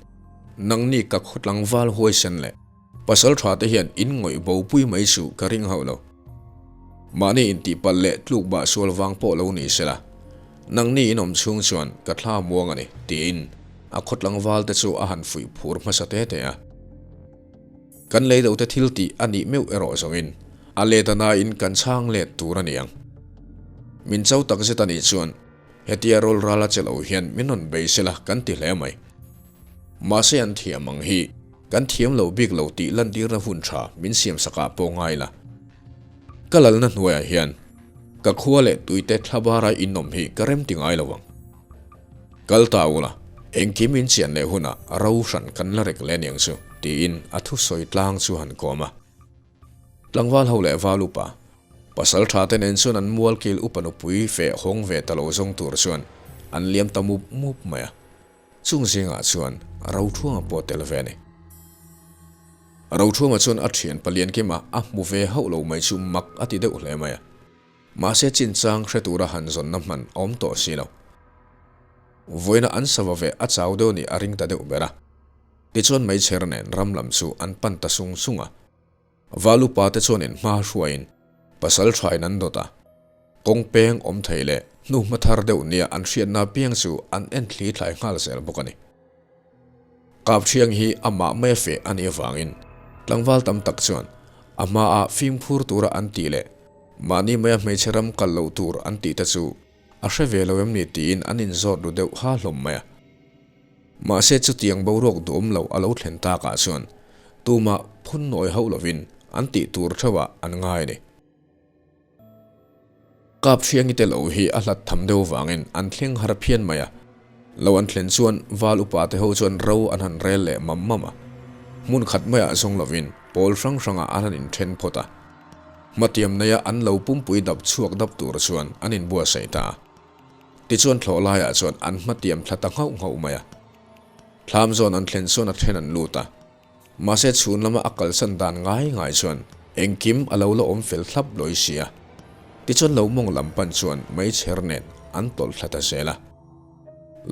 nangni ka khaw tlangval huaisen leh pasal tha te hian in ngawih bopui mai suh ka ring hauh lo. Mahni intih palh leh tluk bah sual vang pawh lo ni sela, nangni in awm chhung chuan ka thla muang a ni, tiin a khaw tlangval te chu a han fuih phur hmasa te te a. Kan lei lote thil tih a nih meuh erawh zawngin a let a nain kan chhang let tur a ni ang. Min cho tak zet a nih chuan hetia rawl ral a che lo hian min rawn bei sela kan ti hle mai. Mahse an thiam ang hi kan thiam lo bik lo tih lantirna hun tha min siam sakah pawh ngai la. Ka lalna hnuaiah hian ka khua leh tuite thlabara inawm hi ka rem ti ngai lo ang. Kal ta ula, engkim in chian leh hunah ro hran kan la rek leh aniang chu, tiin a thusawi tlang chu han kawm a. Tlangval ho leh val upa, Pasalṭha te nen chuan an mualkil upa nupui feh hawng ve ta lo zawng tur chuan an liam ta mup mup mai a. Chung zingah chuan Rothuanga pawh tel ve a ni. Rothuanga chuan a thian Paliankima a hmu ve hauh lo mai chu mak a ti deuh hle mai a. Mahse chinchang hre tura han zawnna hman a awm tawh si lo. Vawiina an sava ve a chau deuh nih a ring ta deuh ber a. Tichuan meichher nen ram lam chu an pan ta sung sung a. Valupa te chuan in hma hruaiin pasal thain an dawt a. Kawng peng awm thei leh hnuhma thar deuh nia an hriatna piang chu an en thli thlai nghal zel bawk a ni. Kapthiang hi amah mai a feh a nih avangin tlangval tam tak chuan a hmaah fimkhur tura an tih leh mahni maia hmeichhe ram kal loh tur an tih te chu a hre ve lo em ni tiin an inzawt ru deuh ha hlawm mai a. Mahse chutiang boruak duhawm lo a lo thlen takah chuan tumah phun nawi hauh lovin an tih tur theuhah an ngai a ni. Kap Hriangi te lo hi a hlat tham deuh vangin an thleng har phian mai a. Lo an thlen chuan val upa te ho chuan ro an han rel leh mam mam a. Hmun khat maiah zawng lovin pawl hrang hrangah an han inthen phawt a. Hmatiam neia an lo pumpui dap chhuak dap tur chuan an inbuatsaih ta a. Tichuan thlawh laiah chuan an hmatiam thla ta nghauh nghauh mai a. Thlam zawn an thlen chuan a then an lut a. Mahse chhun lama a kalsan dan ngai ngai chuan engkim a lo la awm fel thlap lawi si a. Tichuan lo mawng lam pan chuan meichher nen an tawlh thla ta zel a.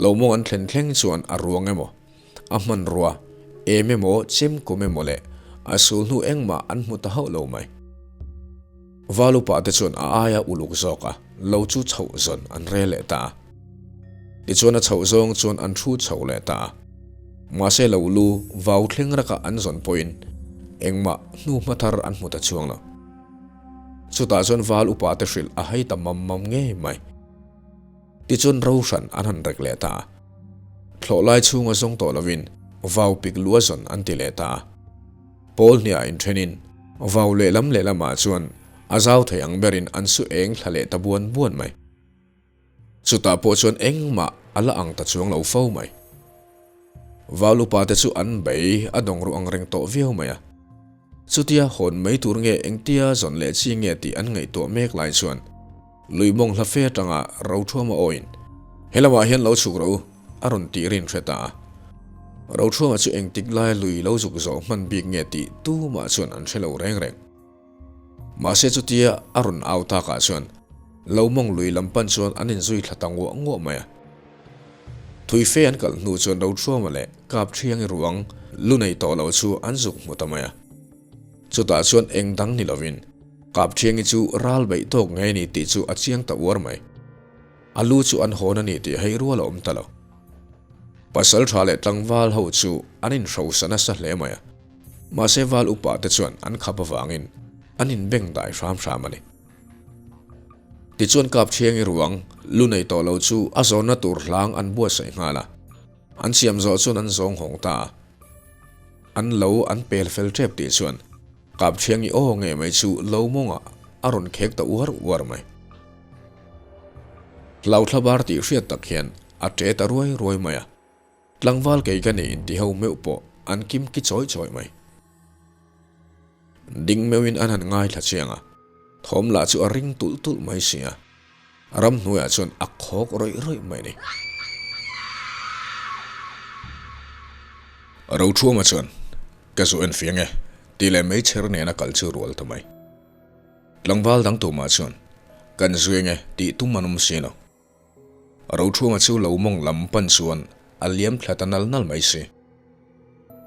Lo mawng an thlen thleng chuan a ruang emaw, a hmanrua, em emaw, chemkum emaw leh a sul hnu engmah an hmu ta hauh lo mai. Valupa te chuan a aia uluk zawk a, lo chu chhoh zawn an rel leh ta a. Tichuan a chhoh zawng chuan an thu chho leh ta a. Mahse lo lu vau thleng raka an zawn pawhin engmah hnu hma thar an hmu ta chuang lo. Chutah chuan val upa te hrilh a hai ta mam mam ngei mai. Tichuan ro hran an han rek leh ta a. Thlawh lai chhunga zawng tawh lovin vau pik lu a zawn an ti leh ta a. Pawl hniah inthenin vau lehlam lehlamah chuan a zau thei ang berin an su eng thla leh ta buan buan mai. Chutah pawh chuan engmah a la ang ta chuang lo fo mai. Val upa te chu an bei a dawng ruh ang reng tawh viau mai a. Chutia hawn mai tur nge engtia zawn leh chi nge tih an ngaihtuah mek lai chuan lui mawng hla fe atanga Rothuama awin, He lamah hian lo chhuk rawh u, a rawn tih rin hre ta a. Rothuama chu engtik laia lui lo zuk zawh hman bik nge tih tumah chuan an hre lo reng reng. Mahse chutia a rawn au takah chuan lo mawng lui lam pan chuan an inzui thla ta nguah nguah mai a. Thui fe an kal hnu chuan Rothuama leh Kapthiangi ruang lu nei tawh lo chu an zuk hmu ta mai a. Chutah chuan eng dang ni lovin Kapthiangi chu ral beih tawk ngei a ni tih chu a chiang ta uar mai. A lu chu an hawn a ni tih hei rual a awm ta lo. Pasal tha leh tlangval ho chu an inhrosa nasa hle mai a. Mahse val upa te chuan an khap avangin an inbeng dai hram hram a ni. Tichuan Kapthiangi ruang lu nei tawh lo chu a zawnna tur hlang an buatsaih nghal a. An siam zawh chuan an zawng hawng ta a. An lo an pel fel tep tih chuan Kapthiangi aw ngei mai chu lo mawngah a rawn khek ta uar uar mai. Hlauhthlabar tih hriat tak hian a ṭe ta ruai ruai mai a. Tlangval kei ka ni inti ho meuh pawh an kim ki chawi chawi mai. Ding meuhin an han ngaithla chiang a, thawm lah chu a ring tulh tulh mai si a, ramhnuaiah chuan a khawk rawih rawih mai a ni. Rothuama chuan, Ka zu en fiang e, tih leh meichher nena kal chu rual ta mai. Tlangval dang tumah chuan, Kan zu eng e, tih tum an awm si lo. Rothuama chu lo mawng lam pan chuan a liam thla ta nal nal mai si.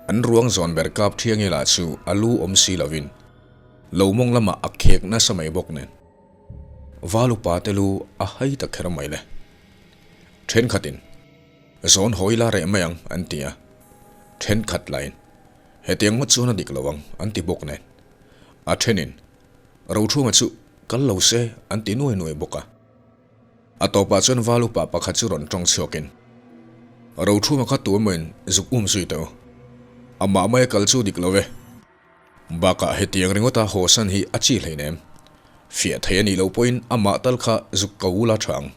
An ruang zawn ber kap Thiangi lah chu a lu awm si lovin lo mawng lamah a khek nasa mai bawk nen. Val upa te lu a hai ta kher mai le. Thenkhatin, Zawn hawi la reh mai ang an ti a. Thenkhat lahin, Hetiang ngawt chuan a dik lo ang an ti bawk nen. A thenin, Rothuama chu kal lo se an ti nuai nuai bawk a. A tawpah chuan val upa pakhat chu rawn tawng chhuakin, Rothuma kha tu emaw-in zuk um zui tawh u. Amah maia kal chu dik lo ve. Bakah hetiang ringawta haw san hi a chi hleinem. Fiah thei a nih loh pawhin amah tal kha zuk ko ula tha ang,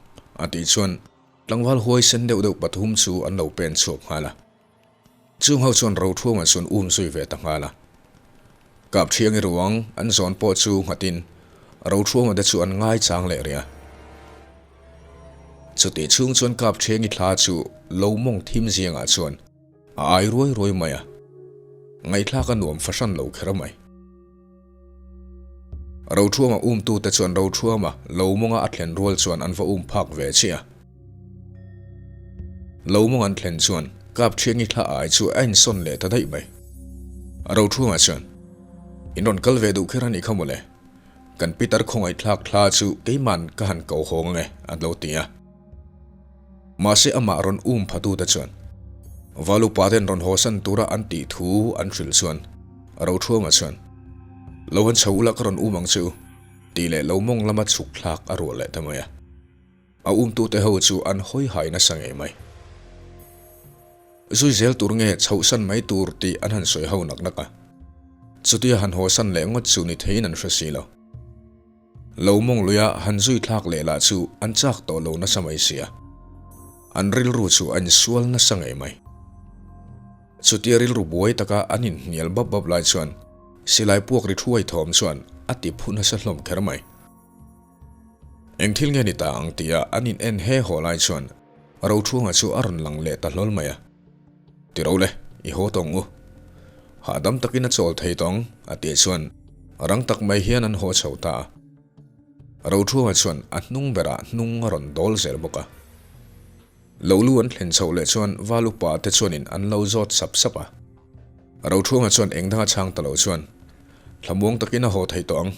a tih chuan tlangval huaisen deuh deuh pathum chu an lo pen chhuak nghal a. Chung ho chuan Rothuama chuan um zui ve ta nghal a. Kapthiangi ruang an zawn pawh chu nghatin Roṭhuama te chu an ngaichang leh rih a. Chutih chhung chuan Kapṭhengi thla chu lo mawng thim ziangah chuan a ai ruai ruai mai a, ngaihthlak a nuam fahran lo kher mai. Roṭhuama umtute chuan Roṭhuama lo mawnga a thlen rual chuan an va um phak ve chiah a. Lo mawng an thlen chuan Kapṭhengi thla ai chu a insawn leh ta daih mai. Roṭhuama chuan, In rawn kal ve duh kher a nih kha mawle. Kan pitar khawngaihthlak thla chu keiman ka han ko hawng ange, a lo ti a. Mahse amah rawn um phatute chuan Valupa ten rawn hawsan tura an tih thu an hrilh chuan Roṭhuama chuan, Lo han chho ula ka rawn um ang che u, tih leh lo mawng lama chhuk thlak a rual leh ta mai a. A umtute ho chu an hawi hai nasa ngei mai. Zui zel tur nge chhohsan mai tur tih an han sawi ho nak nak a. Chutia han hawsan leh ngawt chu ni theiin an hre si lo. Lo mawng luia han zui thlak leh lah chu an chak tawh lo nasa mai sia. An rilru chu a insual nasa ngei mai. Chutia rilru buai taka an inhnial bap bap lai chuan silai puak ri thuai thawm chuan a ti phu nasa hlawm kher mai. Eng thil nge ni ta ang tia an in en he haw lai chuan Rochhunga chu a rawn lang leh ta hlawl mai a. Ti ro le, i haw tawng u. Hahdam takin a chawl thei tawng, a tih chuan rang tak mai hian an haw chho ta a. Rochhunga chuan a hnung berah hnung a rawn dawl zel bawk a. Lo lu an thlen chhoh leh chuan Val upa te chuanin an lo zawt sap sap a. Rochhunga chuan eng danga chhang ta lo chuan Thlamuang takin a haw thei tawh ang.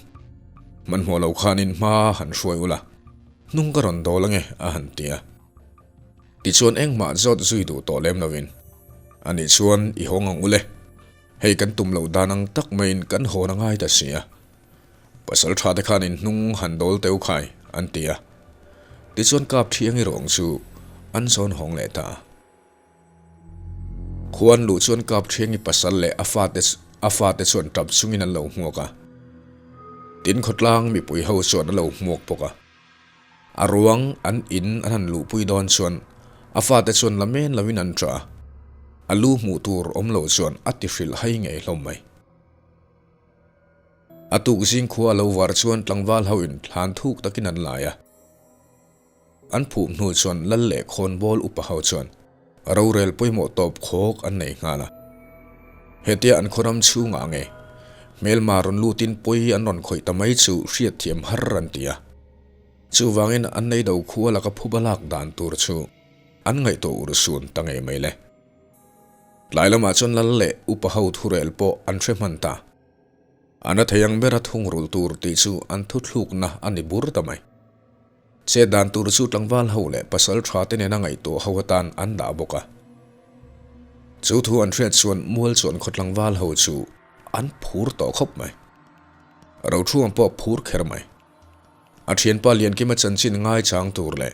Hmanhmawh lo khanin hma han hruai ula, hnung ka rawn dawl ange a han ti a. Tichuan engmah zawt zui duh tawh lem lovin, Anih chuan i hawng ang ule, hei kan tum loh dan ang tak maiin kan hawn a ngai ta si a. Pasal tha te khanin hnung han dawl teu khai an ti a. Tichuan kap thiangi ruang chu an zawn hawng leh ta a. Khuan luh chuan Kapṭhiangi pasal leh a fate a fate chuan ṭap chungin an lo hmuak a. Tin khawtlang mipui ho chuan a lo hmuak bawk a. A ruang an in an han luhpui dawn chuan a fate chuan la men loin an ṭah a. A lu hmuh tur awm lo chuan a ti hrilh hai ngei hlawm mai. A tuk zing khua a lo var chuan tlangval ho in thlan thuk takin an lai a. An phuh hnu chuan lal leh khawnbawl upa ho chuan rorel pawimawh tawp khawk an nei nghal a. Hetia an khawram chhungah nge hmelma rawn lutin pawi an rawn khawih ta mai chu hriatthiam har an ti a. Chuvangin an nei do khua laka phuba lak dan tur chu an ngaihtuah urhsun ta ngei mai le. Tlai lamah chuan lal leh upa ho thurel pawh an hre hman ta. A na thei ang bera thungrul tur tih chu an thuthlukna a ni bur ta mai. Chet dan tur chu tlangval ho leh pasal tha te nena ngaihtuah ho atan an dah bawk a. Chu thu an hriat chuan mual chuan khaw tlangval ho chu an phur tawh khawp mai. Rochhunga pawh phur kher mai. A thianpa Liankima chanchin ngaichang tur leh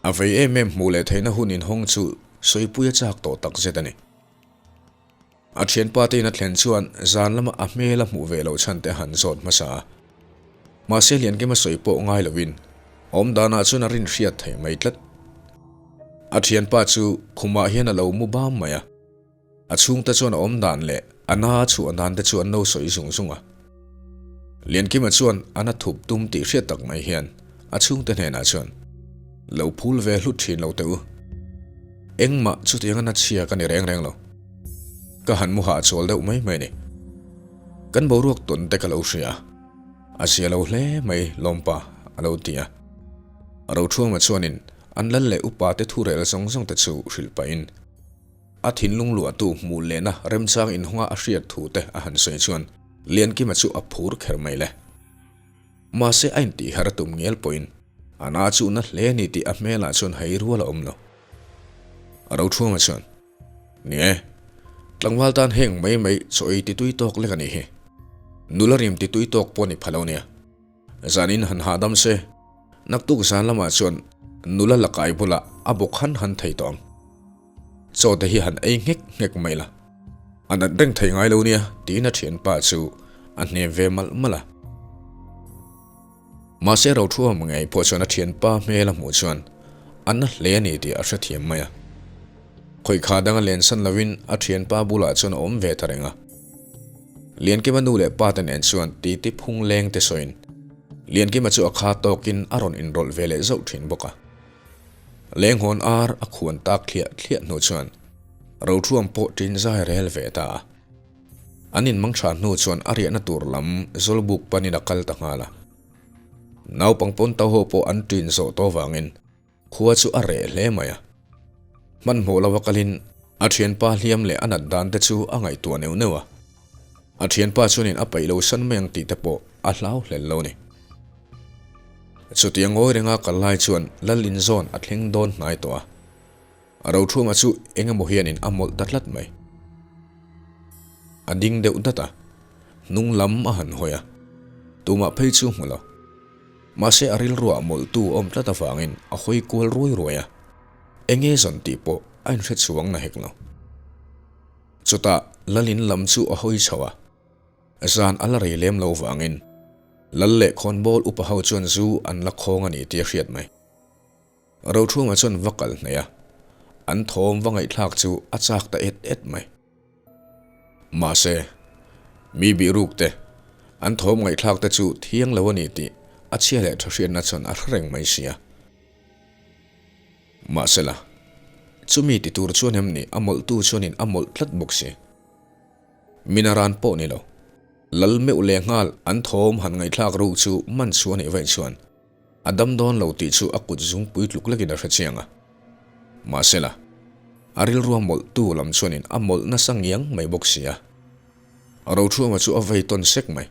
a vei em em hmuh leh theihna hun inhawng chu sawipui a chak tawh takzet a ni. A thianpa te in a thlen chuan zan lama a hmel a hmuh ve loh chhan te a han zawt hmasa a. Mahse Liankima sawi pawh ngai lovin awm danah chuan a rin hriat theih mai tlat. A thianpa chu khumah hian a lo mu bam mai a. A chhungte chuan a awm dan leh a na a chhuah dan te chu an lo sawi zung zung a. Liankima chuan a na thup tum tih hriat tak mai hian a chhungte hnenah chuan lo phul ve hlut thin lo teh u. Engmah chutianga na chhia ka ni reng reng lo. Ka han mu hahchawl deuh mai mai a ni. Kan boruak tawn te ka lo hria a, a zia lo hle mai lawmpa a lo ti a. Roṭhuama chuanin an lal leh upa te thurel zawng zawng te chu hrilh pahin a thinlung luahtu hmuh lehna remchang inhawnga a hriat thu te a han sawi chuan Liankima chu a phur kher mai le. Mahse a intihhar a tum ngel pawhin a na chu na hle a ni tih a hmelah chuan hei rual a awm lo. Roṭhuama chuan. Ni e, tlangval tan heng mai mai chaw ei titui tawk lek a nih hi. Nula rim titui tawk pawh ni pha lo nia. Zanin han hahdam se, naktuk zan lamah chuan nula lakai bulah a bawk han han thei tawh ang. Chaw te hi han ei nghek nghek mai la. A nat reng thei ngai lo nia tiin a thianpa chu a hnem ve malh malh a. Mahse Rothuam ngei pawh chuan a thianpa hmel a hmuh chuan a na hle a ni tih a hrethiam mai a. Khawihkha danga lensan lovin a thianpa bulah chuan a awm ve ta reng a. Liankima nu leh pa te nen chuan titi phung leng te sawiin. Liankima chu a kha tawkin a rawn inrawlh ve leh zauh thin bawk a. Lenghawn ar a khuan tak thliah thliah hnu chuan Rothuam pawh ṭin zai rel ve ta a. An inmangṭha hnu chuan a riahna tur lam Zawlbuk panin a kal ta nghal a. Naupang pawn to ho pawh an ṭin zawh tawh vangin Khua chu a reh hle mai a. Hmanhmawh lova kalin a thianpa hliam leh a nat dan te chu a ngaihtuah neuh neuh a. A thianpa chuanin a paih lo san mai ang tih te pawh a hlau hlel lo ni. Chutiang ngawi renga kal lai chuan Lal inzawn a thleng dawn hnai tawh a. A rothuma chu eng emaw hianin a mawlh ta tlat mai. A ding deuh dat a, hnung lam a han hawi a, tumah phei chu hmu lo. Mahse a rilruah mawlhtu awm tlat avangin a hawi kual ruai ruai a, eng nge zawn tih pawh a inhre chhuang na hek lo. Chutah Lalin lam chu a hawi chho a, zan a la rei lem lo vangin Lal leh khawnbawl upa ho chuan zu an la khawng a ni tih a hriat mai. Rothunga chuan va kal hnaih a, an thawm va ngaihthlak chu a chak ta et et mai. Mahse, mi bihruk te, an thawm ngaihthlak te chu thiang lo a ni tih a chhia leh tha hriatna chuan a hre reng mai sia. Mahsela, chumi ti tur chuan em ni a mawlhtu chuanin a mawlh tlat bawk si. Minaran pawh ni lo, lal meuh leh nghal an thawm han ngaihthlak ruk chu man chu a nih vaih chuan A dam dawn lo tih chu a kut zungpui tluk lekin a hre chiang a. Mahsela, a rilrua mawlhtu lam chuanin a mawlh nasa ngiang mai bawk si a. Rothruama chu a vei tawn sek mai.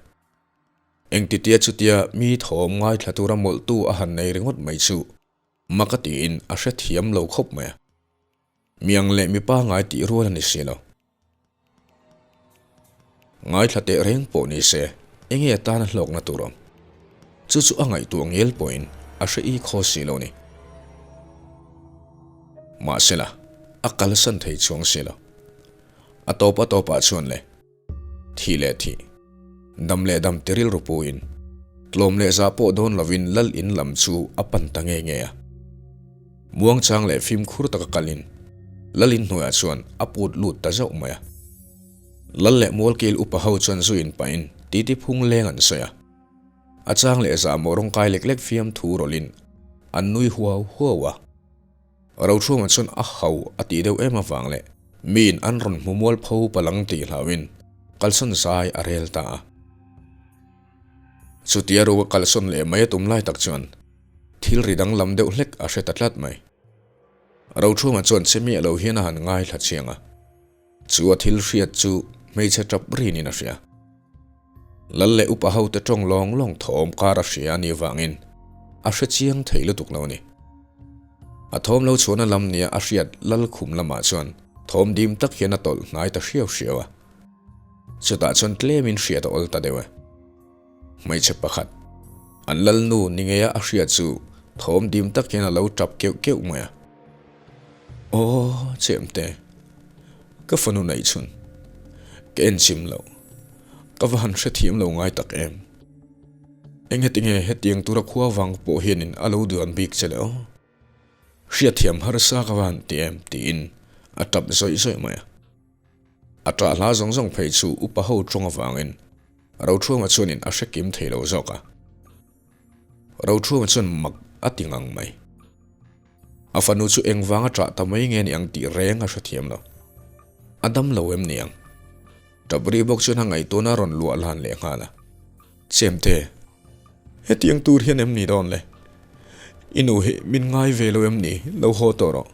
Engtitia chutia mi thawm ngaithla tura mawlhtu a han nei ringawt mai chu mak a tiin a hrethiam lo khawp mai a. Miang leh mipa ngai tih rual a ni si lo. Ngaithla teh reng pawh ni se, enge atana hlawkna tur awm? Chu chu a ngaihtuah ngel pawhin a hre i khaw si lo ni. Mahsela, a kalsan thei chuang si lo. A tawp a tawpah chuan le, thih leh thih, dam leh dam ti rilru puin, tlawm leh zah pawh dawn lovin lal in lam chu a pan ta nge nge a. Muangchang leh fimkhur taka kalin Lalin hnuaiah chuan a put lut ta zauh mai a. Lal leh Mualkil upa ho chuan zu in pahin titi phung leng an sawi a. A chang leh zahmawh rawngkai lek lek fiam thu rawlhin an nui huau huau a. Rothruama chuan a hau a tih deuh em avang leh miin an rawn hmu mualpho palang tih hlauhin kalsawn zai a rel ta a. Chutia ruka kalsawn leh mai a tum lai tak chuan Thil ri danglam deuh hlek a hre ta tlat mai. Rothunga chuan che miah lo hian a han ngaithla chiang a, chu a thil hriat chu hmeichhe tap rinin a hria. Lal leh upa hote tawng lawng lawng thawm kar a hria a nih vangin a hre chiang thei lutuk lo a ni. A thawm lo chhuahna lam nia a hriat lal khum lamah chuan thawm dim tak hian a tawlh hnai ta hriau hriau a. Chutah chuan tlemin hriat a awl ta deuh e. Hmeichhe pakhat, an lalnu ni ngeia a hriat chu thawm dim tak hian a lo tap keuh keuh mai a. Aw, Chemte, ka fanu neih chhun, ka enchim loh, ka va han hrethiam lo ngai tak em. Eng heti nge hetiang tura khua vang pawh hianin a lo duan bik che le aw. Hriatthiam harsa ka va han ti em tiin a tap zawih zawih mai a. A ṭah hla zawng zawng phei chu upa ho ṭawng avangin Rothruama chuanin a hre kim thei lo zawk a. Rothruama chuan mak a ti ngang mai. A fanu chu engvanga ṭah ta mai nge ni ang tih reng a hrethiam lo. A dam lo em ni ang? Ṭap ri bawk chuan a ngaihtuahna a rawn luah lan leh nghal a. Chemte, hetiang tur hian em ni dawn le? I nu hi min ngai ve lo em ni? Lo haw tawh rawh.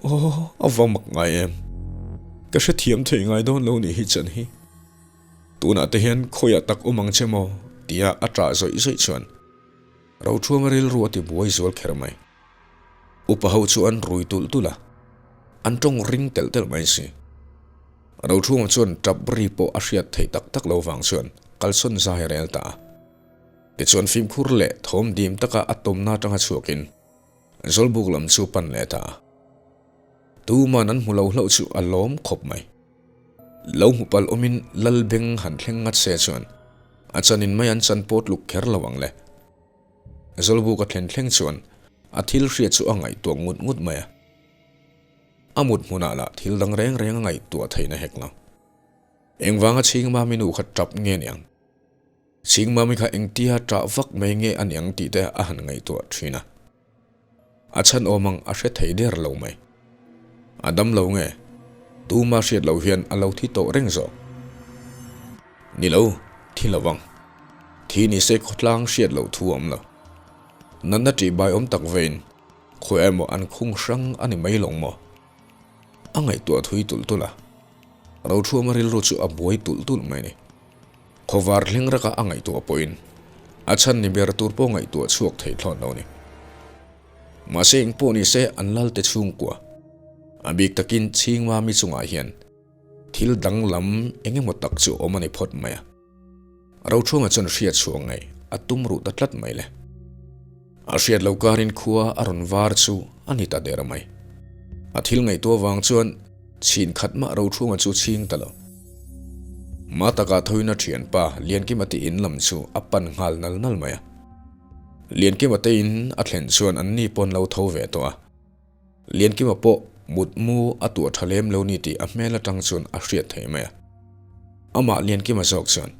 Aw, a va mak ngai em? Ka hrethiam thei ngai dawn lo nih hi chan hi. Tunah te hian khawiah tak awm ang che maw? tia a ṭah zawih zawih chuan Roṭhuama rilru a ti buai zual kher mai. Upa ho chu an rui tulh tulh a, an ṭawng ring telh telh mai si. Roṭhuama chuan ṭap ri pawh a hriat theih tak tak lo vang chuan kalsawn zai a rel ta a. Tichuan fimkhur leh thawm dim taka a tawmna aṭanga chhuakin Zawlbuk lam chu pan leh ta a. Tuman an hmu lo hlauh chu a lawm khawp mai. Lo hmu palh awmin lal beng han thleng ngat se chuan a chanin mai an chan pawt luk kher lo ang le. Zawlbuk a thlen thleng chuan a thil hriat chu a ngaihtuah ngut ngut mai a. A mut hmunah lah thil dang reng reng a ngaihtuah theihna hek lo. Engvanga chhing mami nu kha tap nge niang? Chhingmami kha engtia ṭah vak mai nge a niang tih te a han ngaihtuah ṭhin a. A chhan awm ang a hre thei der lo mai. A dam lo nge? Tuma hriat loh hian a lo thi tawh reng zawk. Ni lo, thi lo vang. Thi ni se khawtlang hriat loh thu a awm lo. Natna ṭihbai awm tak vein khawiah emaw an khung hrang a ni mai lawng maw? A ngaihtuah thui tulh tulh a. Rothuama rilru chu a buai tulh tulh mai a ni. Khawvar thleng raka a ngaihtuah pawhin a chhan ni ber tur pawh ngaihtuah chhuak thei thlawt lo a ni. Mahse engpawh ni se an lalte chhungkua, a bik takin Chhingmami chungah hian thil danglam eng emaw tak chu awm a ni phawt mai a. Rochhunga chuan hriat chhuah ngaih a tum ruh ta tlat mai le. A hriat loh karin khua a rawn var chu a ni ta der mai. A thil ngaihtuah vang chuan chhin khat mah Rochhunga chu chhing ta lo. Mah takah thoin a thianpa Liankima te in lam chu a pan nghal nal nal mai a. Liankima te in a thlen chuan an ni pawn lo tho ve tawh a. Liankima pawh mutmu a tuah tha lem lo ni tih a hmel atang chuan a hriat thei mai a. Amah Liankima zawk chuan,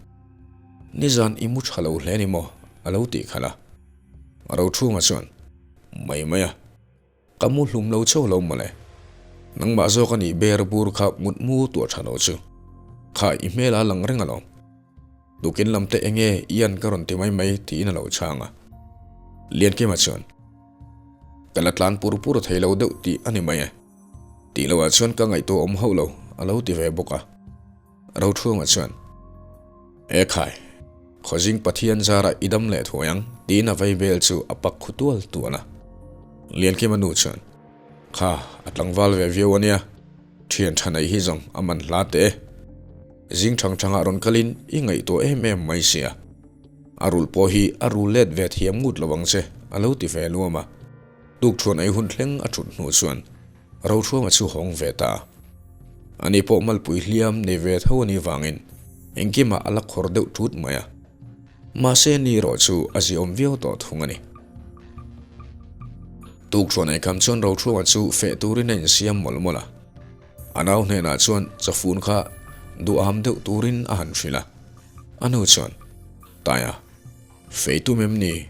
Nizan i mu tha lo hle ni maw? a lo tih khalh a. Rochhunga chuan, Mai mai a, ka mu hlum lo chauh lo mawle. Nangmah zawk a nih ber bur kha mutmu tuah tha lo chu. Kha i hmel a lang reng alawm. Tukin lam te enge i an ka rawn ti mai mai tiin a lo chhang a. Liankima chuan, Ka la tlan pur pur thei lo deuh tih a ni mai e. Tih loh ah chuan ka ngaihtuah awm hauh lo, a lo ti ve bawk a. Rothuanga chuan, E khai, Khawzing Pathian zarah i dam leh thuai ang, tiin a vaibel chu a pak khu tual tual a. Liankima nu chuan, Kha, a tlangval ve viau a nia, thian tha nei hi zawng a man hla teh e. Zing thang thangah rawn kalin i ngaihtuah em em mai sia. A rul pawh hi a rul let ve thiam ngut lo ang che, a lo ti ve luam a. Tukṭhuan ei hun thleng a ṭhut hnu chuan Rohruanga chu hawng ve ta a. Ani pawh malpui hliam nei ve tho a nih vangin engkimah a la khawr deuh ṭut mai a. Mahse ni erawh chu a ziawm viau tawh thung a ni. Tukṭhuan ei kham chuan Rohruanga chu feh turin a insiam mawlh mawlh a. A nau hnenah chuan chawfun kha duham deuh turin a han hrilh a. A nu chuan, Taia, fei tum em ni?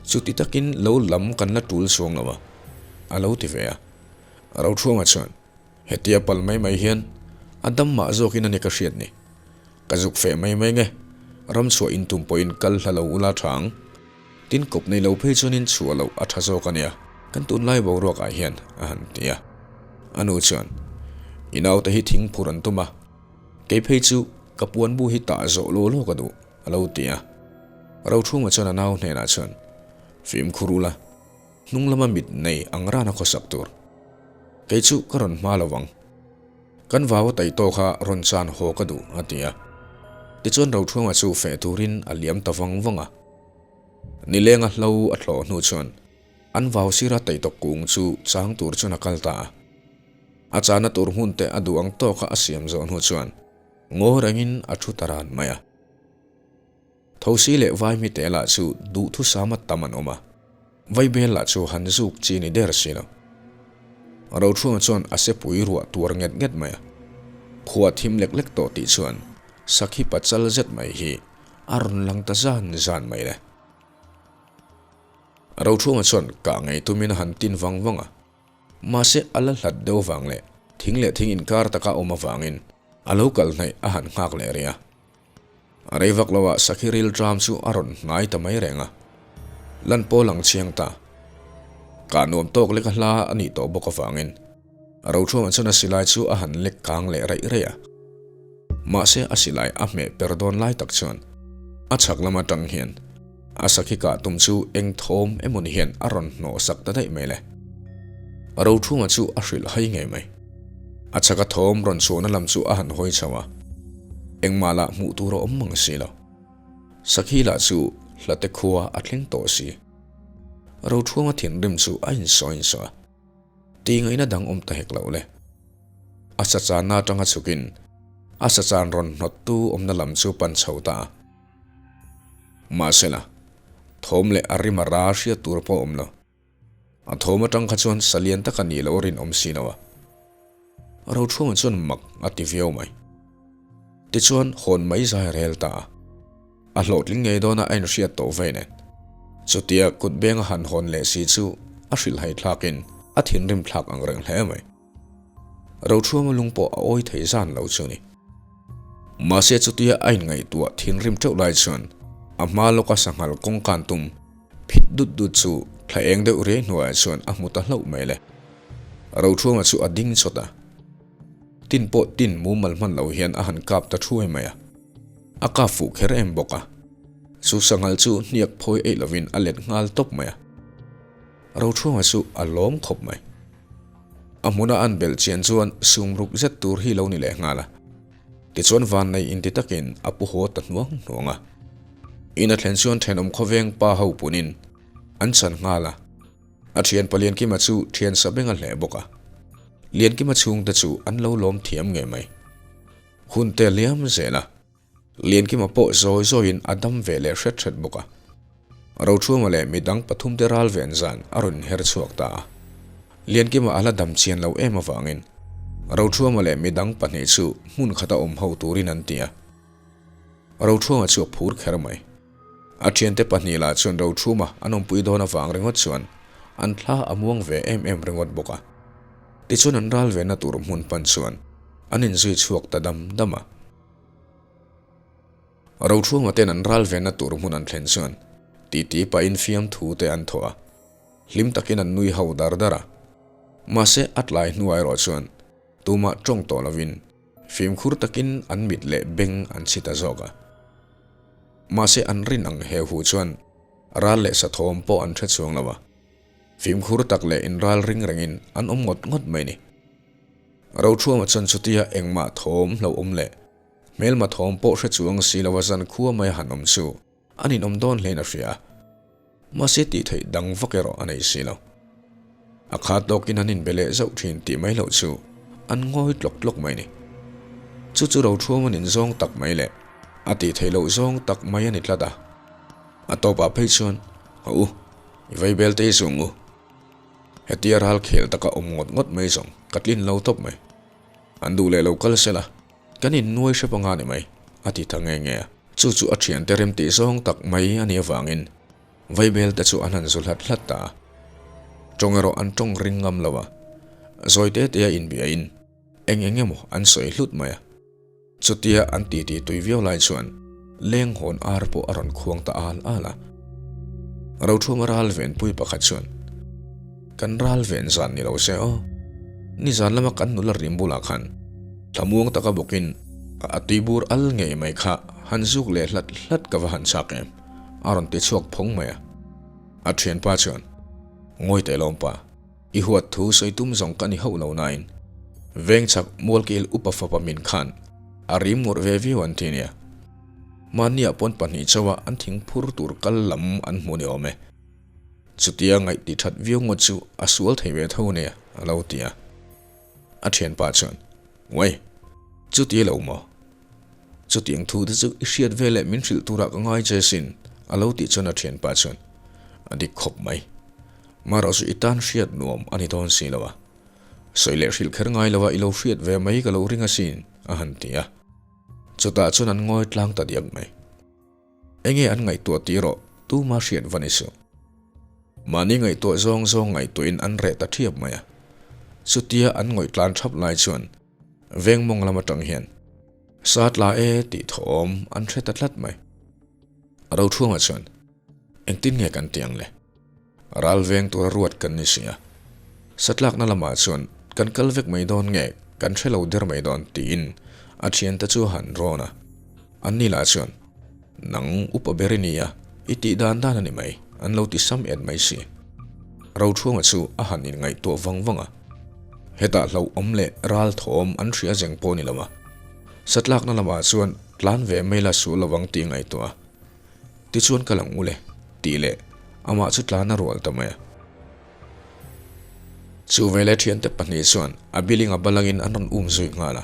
Chuti takin lo lam kan la tul chuang lo a, a lo ti ve a. Rothuanga chuan, Hetia pal mai mai hian a dam mah zawkin a ni ka hriat ni. Ka zuk feh mai mai nge, ram chhuah in tum pawhin kal hla lo ula tha ang. Tin kawp nei lo phei chuanin chhuah loh a tha zawk a nia, kan tunlai boruakah hian, a han ti a. A nu chuan, I naute hi thing phur an tum a, Kei phei chu ka puanbu hi tah zawh law law ka duh, a lo ti a. Rochhunga chuan a nau hnenah chuan, Fimkhur ula, hnung lama mit nei ang rana khawsak tur. Kei chu ka rawn hma lo vang. Kan vau a tai tawk a rawn chan haw ka duh, a ti a. Tichuan Rochhunga chu feh turin a liam ta vang vang a. Nilenga hlo a thlawh hnu chuan an vau sira taitawk kung chu chang tur chuan a kal ta a. A chahna tur hmun te a duh ang tawka a siam zawh hnu chuan ngaw rengin a thu ta ran mai a. Thosi leh vaimite lah chu duhthusama tam an awm a, vaibel lah chu han zuk chi ni der si lo. Rochhunga chuan a sepui ruah tuar nget nget mai a, khua thim lek lek tawh tih chuan sakhi pachal zet mai hi a rawn lang ta zan zan mai le. Rochhunga chuan kah ngei tumin a han tin vang vang a. Mahse a la hlat deuh vang leh thing leh thing inkar taka awm avangin a lo kal hnaih a han nghak leh rih a. A rei vak loah Sakhi ril tram chu a rawn hnai ta mai reng a. Lan pawl ang chiang ta. Kah nuam tawk lek a hla a nih tawh bawk avangin Rothruama chuan a silai chu a han lek kang leh raih raih a. Mahse a silai a hmeh per dawn lai tak chuan a chhak lam atang hian A sakhi kah tum chu eng thawm emawni hian a rawn hnawh sak ta daih mai le. Rothunga chu a hrilh hai ngei mai. A chhaka thawm rawn chhuahna lam chu a han hawi chho a, engmah lah hmuh tur a awm mang si lo. Sakhi lah chu hlate khua a thleng tawh si. Rothunga thinrim chu a insawi insawi a, tih ngaihna dang awm ta hek lo le. A sachanna atanga chhukin a sachan rawn hnawttu awmna lam chu pan chho ta a. Mahsela, thawm leh a rim a ra hriat tur pawh a awm lo. A thawm atang kha chuan salian tak a nih loh rinawm si lo a. Rochhunga chuan mak a ti viau mai. Tichuan hawn mai zai a rel ta a. A hlawhtling ngei dawna a inhriat tawh vei nen. Chutia kut beng a han hawn leh si chu a hrilhhai thlakin a thinrim thlak ang reng hle mai. Rothuama lung pawh a awi thei zan lo chu ni. Mahse chutia a inngaihtuah thinrim teuh lai chuan a hma lawka sanghal kawngkan tum phit dut dut chu thla eng deuh riai hnuaiah chuan a hmu ta hlauh mai le. Rothuama chu a ding chawt a. Tin pawh tin mumal hman lo hian a han kap ta thuai mai a. A kap fuh kher em bawk a. Chu sanghal chu hniak phawi eih lovin a let nghal tawp mai a. Rothuama chu a lawm khawp mai. A hmuna an belh chian chuan sum ruk zet tur hi lo ni leh nghal a. Tichuan vannei inti takin a pu haw ta hnuang hnuang a. In a thlen chuan thenawm khawveng pa ho punin an chan nghal a. A thianpa Liankima chu thian sa beng a hleh bawk a. Liankima chhungte chu an lo lawm thiam ngei mai. Hun te liam zel a. Liankima pawh zawi zawiin a dam ve leh hret hret bawk a. Rothuama leh midang pathumte ral ven zan a rawn inher chhuak ta a. Liankima a la dam chian lo em avangin Rothuama leh midang pahnih chu hmun khata awm ho turin an ti a. Rothuama chu a phur kher mai. A thiante pahnih lah chuan Rothuma an awmpui dawn avang ringawt chuan an thla a muang ve em em ringawt bawk a. Tichuan an ral venna tur hmun pan chuan an inzui chhuak ta dam dam a. Rothuama ten an ral venna tur hmun an thlen chuan titi pahin fiamthu te an thawh a, hlim takin an nui ho dar dar a. Mahse a tlai hnuah erawh chuan tumah tawng tawh lovin fimkhur takin an mit leh beng an chhi ta zawk a. Mahse an rin ang he hu chuan ral leh sathawm pawh an hre chuang lo a, fimkhur tak leh inral ring rengin an awm ngawt ngawt mai ni. Rothuama chuan chutia engmah thawm hlauhawm leh hmelma thawm pawh hre chuang si lova zan khua mai a han awm chu a ninawm dawn hlein a hria a. Mahse tih theih dang vak erawh a nei si lo. A khat tawkin an inbe leh zauh thin tih mai loh chu an ngawi tlawk tlawk mai ni. Chu chu Rothuama nin zawng tak mai leh a tih theih loh zawng tak mai a ni tlat a. A tawpah phei chuan, Ha u, i vaibel te i zung u. Hetia ral khel taka awm ngawt ngawt mai zawng ka tlin lo tawp mai. An duh leh lo kal sela, kan innuai hrep anga ni mai, a ti ta nge nge a. Chu chu a thiante rem tih zawng tak mai a nih avangin Vaibel te chu an han zu hlat hlat ta a. Tawng erawh an tawng ring ngam lo a, zawi te te a inbiain eng eng emaw an sawi hlut mai a. Chutia an titi tui viau lai chuan leng hawn ar pawh a rawn khuang ta al al a. Rothuma ral venpui pakhat chuan, Kan ral ven zan ni lo se aw. Nizan lama kan nula rim bulah khan thlamuang taka bawkin a tuibur al ngei mai kha han zuk leh hlat hlat ka va han chak em, a rawn ti chhuak phawng mai a. A thianpa chuan, Ngawi teh lawmpa. I huat thu sawi tum zawng ka ni hauh lo nain Vengchhak Mualkil upa fapa min khan a rim ngawrh ve viau an ti nia. Mahniah pawn pahnih chauha an thing phur tur kal lam an hmu ni awm e. Chutia ngaih tih that viau ngawt chu a sual thei ve tho nia a lo ti a. A thianpa chuan, Uai, chuti lo maw? Chutiang thu te chu i hriat ve leh min hrilh turah ka ngai che sin, a lo tih chuan a thianpa chuan, A dik khawp mai. Marawh chu i tan hriat nuam a ni dawn si lo a. Sawi leh hrilh kher ngai lo a i lo hriat ve mai ka lo ring asin, a han ti a. Chutah chuan an ngawi tlang ta diak mai. Enge an ngaihtuah tih erawh tuma hriat va ni suh. Mahni ngaihtuah zawng zawng ngaihtuahin an reh ta thiap mai a. Chutia an ngawih tlan thap lai chuan veng mawng lam atang hian sa tla e tih thawm an hre ta tlat mai. A rothuangah chuan engtin nge kan ti ang le? Ral veng tura ruat kan ni si a. Satlakna lamah chuan kan kal vek mai dawn nge kan hre lo der mai dawn tiin a thiante chu a han rawn a. Anni lah chuan, Nang upa ber i ni a, i tih dan dan a ni mai, an lo ti sam et mai si. Rothuanga chu a han inngaihtuah vang vang a. Hetah hlauhawm leh ral thawm an hria zeng pawh ni lo a. Satlakna lamah chuan tlan ve mai la suh lovang tih ngaihtuah a. Tichuan ka lang ule, tih leh amah chu tlan a rual ta mai a. Chu veleh thiante pahnih chuan a biling a balangin an rawn um zui nghal a.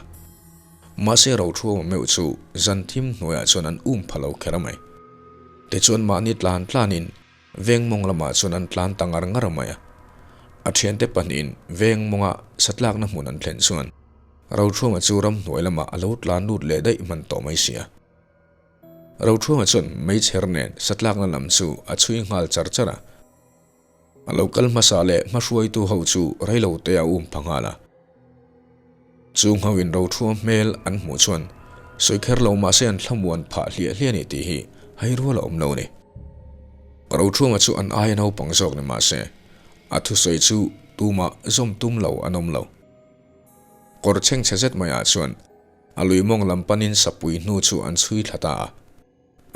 Mahse Rothuama meuh chu zan thim hnuaiah chuan an um pha lo kher mai. Tichuan mahni tlan tlanin veng mawng lamah chuan an tlan ta ngar ngar mai a. A thiante pahnihin veng mawnga satlakna hmun an thlen chuan Rothuama chu ramhnuai lamah a lo tlan lut leh daih hman tawh mai si a. Rothruanga chuan meichher nen satlakna lam chu a chhui nghal char char a. A lo kal hmasa leh hmahruaitu ho chu reilo te a um pha nghal a. Chu ngho-in Rothruang hmel an hmuh chuan sawi kher lo mahse an thlamuan phah hliah hliah a ni tih hi hai rual a awm lo a ni. Rothruanga chu an aia naupang zawk ni mahse a thusawi chu tumah zawm tum lo an awm lo. Kawr chhengchhe zet maiah chuan a lui mawng lam panin sapui hnu chu an chhui thla ta a.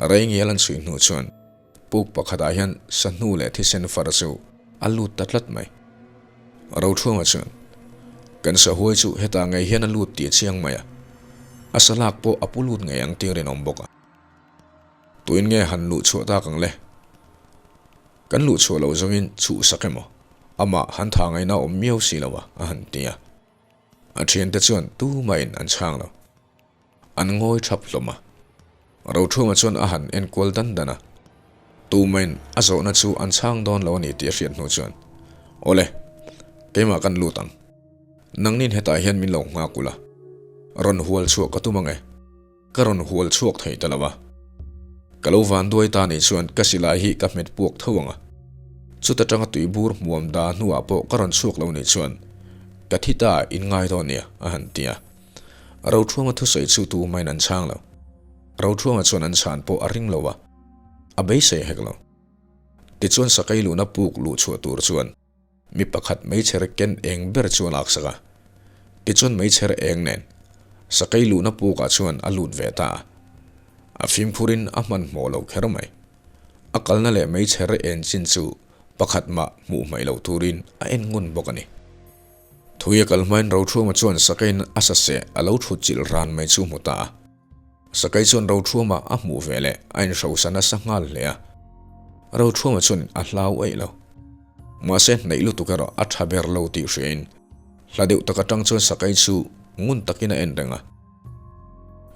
Rei ngial an chhui hnu chuan puk pakhatah hian sahnu leh thisen far chu a lut ta tlat mai. Rothuama chuan, Kan sahuai chu hetah ngei hian a lut tih a chiang mai a, a salak pawh a pu lut ngei ang tih a rinawm bawk a. Tuin nge han luh chhuah tak ang le? Kan luh chhuah loh zawngin chhuhsak emaw, amah han tha ngaihna awm miau si lo a, a han ti a. A thiante chuan tumahin an chhang lo. An ngawi thap hlawm a. Rothunga chuan a han enkual dan dan a. Tumahin a zawhna chu an chhang dawn lo a ni tih a hriat hnu chuan, Awle, keimah kan lut ang. Nangnin hetah hian min lo nghak ula. Rawn hual chhuah ka tum ang e. Ka rawn hual chhuak thei ta lo a. Ka lo van duai ta nih chuan ka silai hi ka hmet puak tho ang a. Chuta tanga tui bur hmuam da hnuah pawh ka rawn chhuak lo nih chuan ka thi ta in ngai dawn nia, a han ti a. Rothuama thusawi chu tu main an chhang lo. Rothuama chuan an chhan pawh a ring lo a, a beisei hek lo. Tichuan sakei luhna puk luh chhuah tur chuan Mi pakhat meichher ken eng ber chu a laksak a, tichuan meichher eng nen sakei luhna pukah chuan a lut ve ta a. A fimkhurin a hmanhmawh lo kher mai. A kalna leh meichher en chin chu pakhat mah hmuh hmaih loh turin a en ngun bawk a ni. Thui a kal hmain Rothuama chuan sakeiin a saseh a lo thut chilh ran mai chu hmu ta a. Sakai chuan Rothuama a hmuh ve leh a inhrosa nasa nghal hle a. Rothuama chuan a hlau eih lo. Mahse hnaih lutuk erawh a tha ber lo tih hriain hla deuh tak atang chuan Sakai chu ngun takin a en reng a.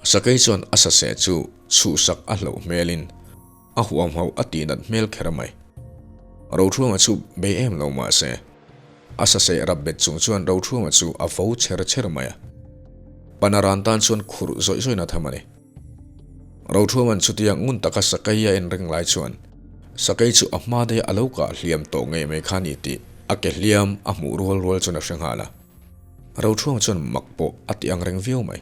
Sakai chuan a saseh chu chhuhsak a hlauh hmelin a huamhauh a tihnat hmel kher mai. Rothuama chu bei em lo mahse A saseh rap bet chung chuan Rothuama chu a vo chher chher mai a. Pana ran tan chuan khurh zawih zawih na tham a ni. Rothuama'n chutia ngun taka sakei a en reng lai chuan sakei chu a hma daih a lo kah hliam tawh ngei mai kha a ni tih a ke hliam a hmuh rual rual chuan a hre nghal a. Rothuama chuan mak pawh a ti ang reng viau mai.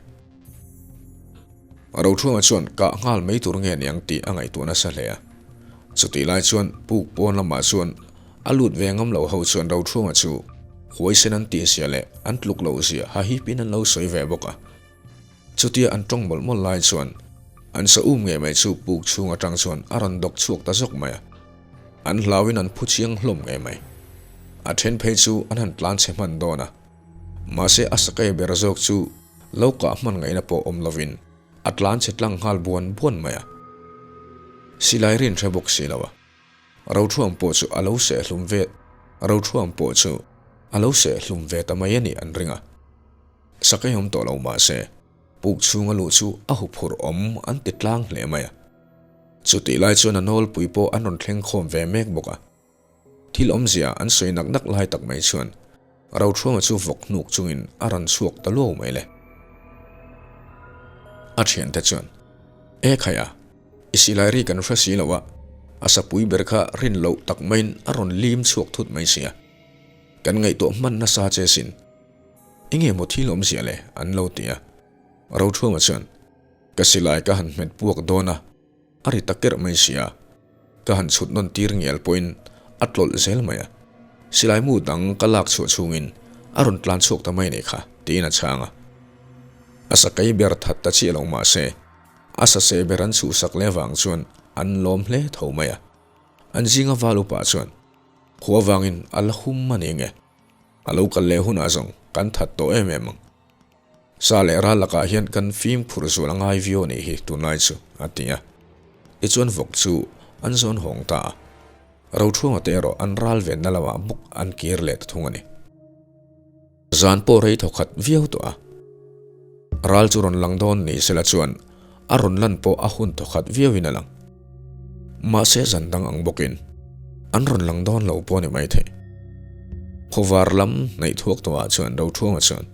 Rothuama chuan kah nghal mai tur nge niang tih a ngaihtuah nasa hle a. Chutih lai chuan puk pawn lamah chuan a lut ve ngam lo ho chuan Rothuama chu huaisen an tih zia leh an tluk loh zia hahipin an lo sawi ve bawk a. Chutia an tawng mawlh mawlh lai chuan an sa um ngei mai chu puk chhung atang chuan a rawn dawk chhuak ta zawk mai a. An hlauin an phu chiang hlawm ngei mai. A then phei chu an han tlan chhe hman dawn a. Mahse a sakei ber zawk chu lo kah hman ngaihna pawh awm lovin a tlan chhe tlang nghal buan buan mai a. Silai rin hre bawk si lo a, Rothuam pawh chu a lo seh hlum ve Rothuam pawh chu a lo seh hlum ve ta mai a nih an ring a. Sakei awm tawh lo mahse puk chhunga luh chu a huphurh awm an ti tlang hle mai a. Chutih lai chuan a nawlpui pawh an rawn thleng khawm ve mek bawk a. Thil awmzia an sawi nak nak lai tak mai chuan Rothuama chu vawk hnuk chungin a rawn chhuak ta luau mai le. A thiante chuan, E khaia, i silai ri kan hre si lo a, a sapui ber kha rin loh tak maiin a rawn lim chhuak thut mai sia. Kan ngaihtuah hman nasa che sin. Enge maw thil awmzia le? an lo ti a. Rothuama chuan, Ka silai ka han hmet puak dawn a, A ri ta kerh mai sia, ka han chhut nawn tir ngial pawhin a tlawlh zel mai a. Silai mu dang ka lak chhuah chhungin a rawn tlan chhuak ta mai nei kha, tiin a chhang a. A sakei ber that ta chiah lo mah se, a saseh ber an chhuhsak leh avang chuan an lawm hle tho mai a. An zinga val upa chuan, Khua vangin a la hum a ni nge? A lo kal leh hunah zawng kan that tawh em em ang. Sa leh ral lakah hian kan fimkhur zual a ngai viau a nih hi tunlai chu, a ti a. Tichuan vawk chu an zawn hawng ta a. Rothuanga te erawh an ral venna lamah bawk an kir leh ta thung a ni. Zan pawh rei thawkhat viau tawh a. Ral chu rawn lang dawn ni sela chuan a rawn lan pawh a hun thawkhat viauin a lang. Mahse zan dang ang bawkin an rawn lang dawn lo pawh a ni maithei. Khawvar lam hnaih thuak tawhah chuan Rothuanga chuan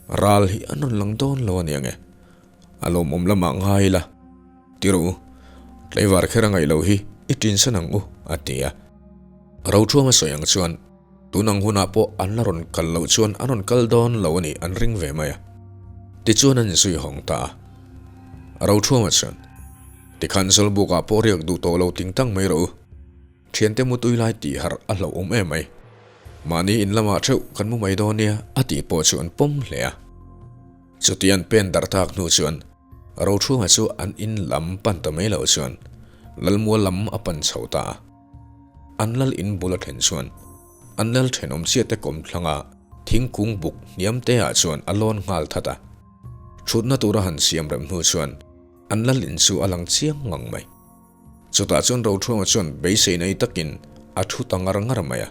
Ral hi an rawn lang dawn lo a ni ang e. A lawmawm lamah ngai ila. Ti rawh u. Tlaivar kher a ngaih loh hi i ṭinsan ang u, a ti a. Roṭhuama sawi ang chuan tun ang hunah pawh an la rawn kal loh chuan an rawn kal dawn lo a nih an ring ve mai a. Tichuan an inzui hawng ta a. Roṭhuama chuan, Tikhan Zawlbukah pawh riak duh tawh lo ting tang mai rawh u. Thiante mutui lai tih harh a hlauhawm em mai. Mahni in lamah theuh kan mu mai dawn nia a tih pawh chu an pawm hle a. Chuti an pen darh tak hnu chuan Rochhunga chu an in lam pan ta mai loh chuan Lalmual lam a pan chho ta a. An lal in bul a then chuan an lal thenawm chiate kawmthlanga thingkung buk hniam te ah chuan a lawn nghal that a. Thutna tura han siam rem hnu chuan an lal in chu a lang chiang ngang mai. Chutah chuan Rothruanga chuan beisei nei takin a thu ta ngar ngar mai a.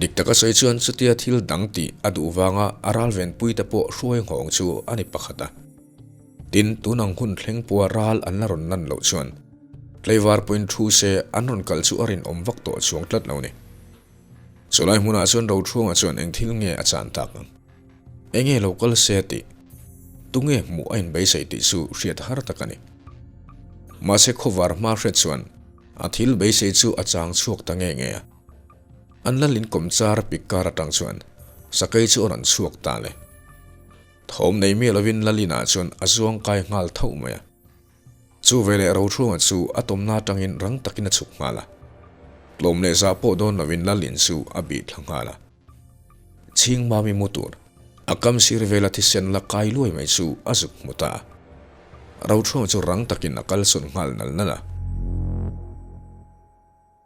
Dik taka sawi chuan chutia thil dang tih a duh vanga a ralvenpui te pawh hruai nghawng chu a ni pakhat a. Tin, tun ang hun thleng pawha ral an la rawn lan loh chuan Tleivar pawhin thu se an rawn kal chu a rinawm vak tawh chuang tlat lo ni. Chulai hmunah chuan Rothruanga chuan eng thil nge a chan tak ang? Enge lo kal se tih? Tunge hmuh a inbeisei tih chu hriat har tak a ni. Mahse khawvar hma hriat chuan a thil beisei chu a chang chhuak ta nge nge a. An lal inkawm char pik kar atang chuan sakei chu a rawn chhuak ta le. Thawm nei miah lovin lal inah chuan a zuang kai nghal thauh mai a. Chu veleh Rothruanga chu a tawmna atangin rang takin a chhuk nghal a. Tlawm leh zah pawh dawn lovin lal in chu a bih thla nghal a. Chhing mami mu tur, a kam sir vela thisen la kai luai mai chu a zuk hmu ta a. Rothruanga chu rang takin a kalsawn nghal nal nal a.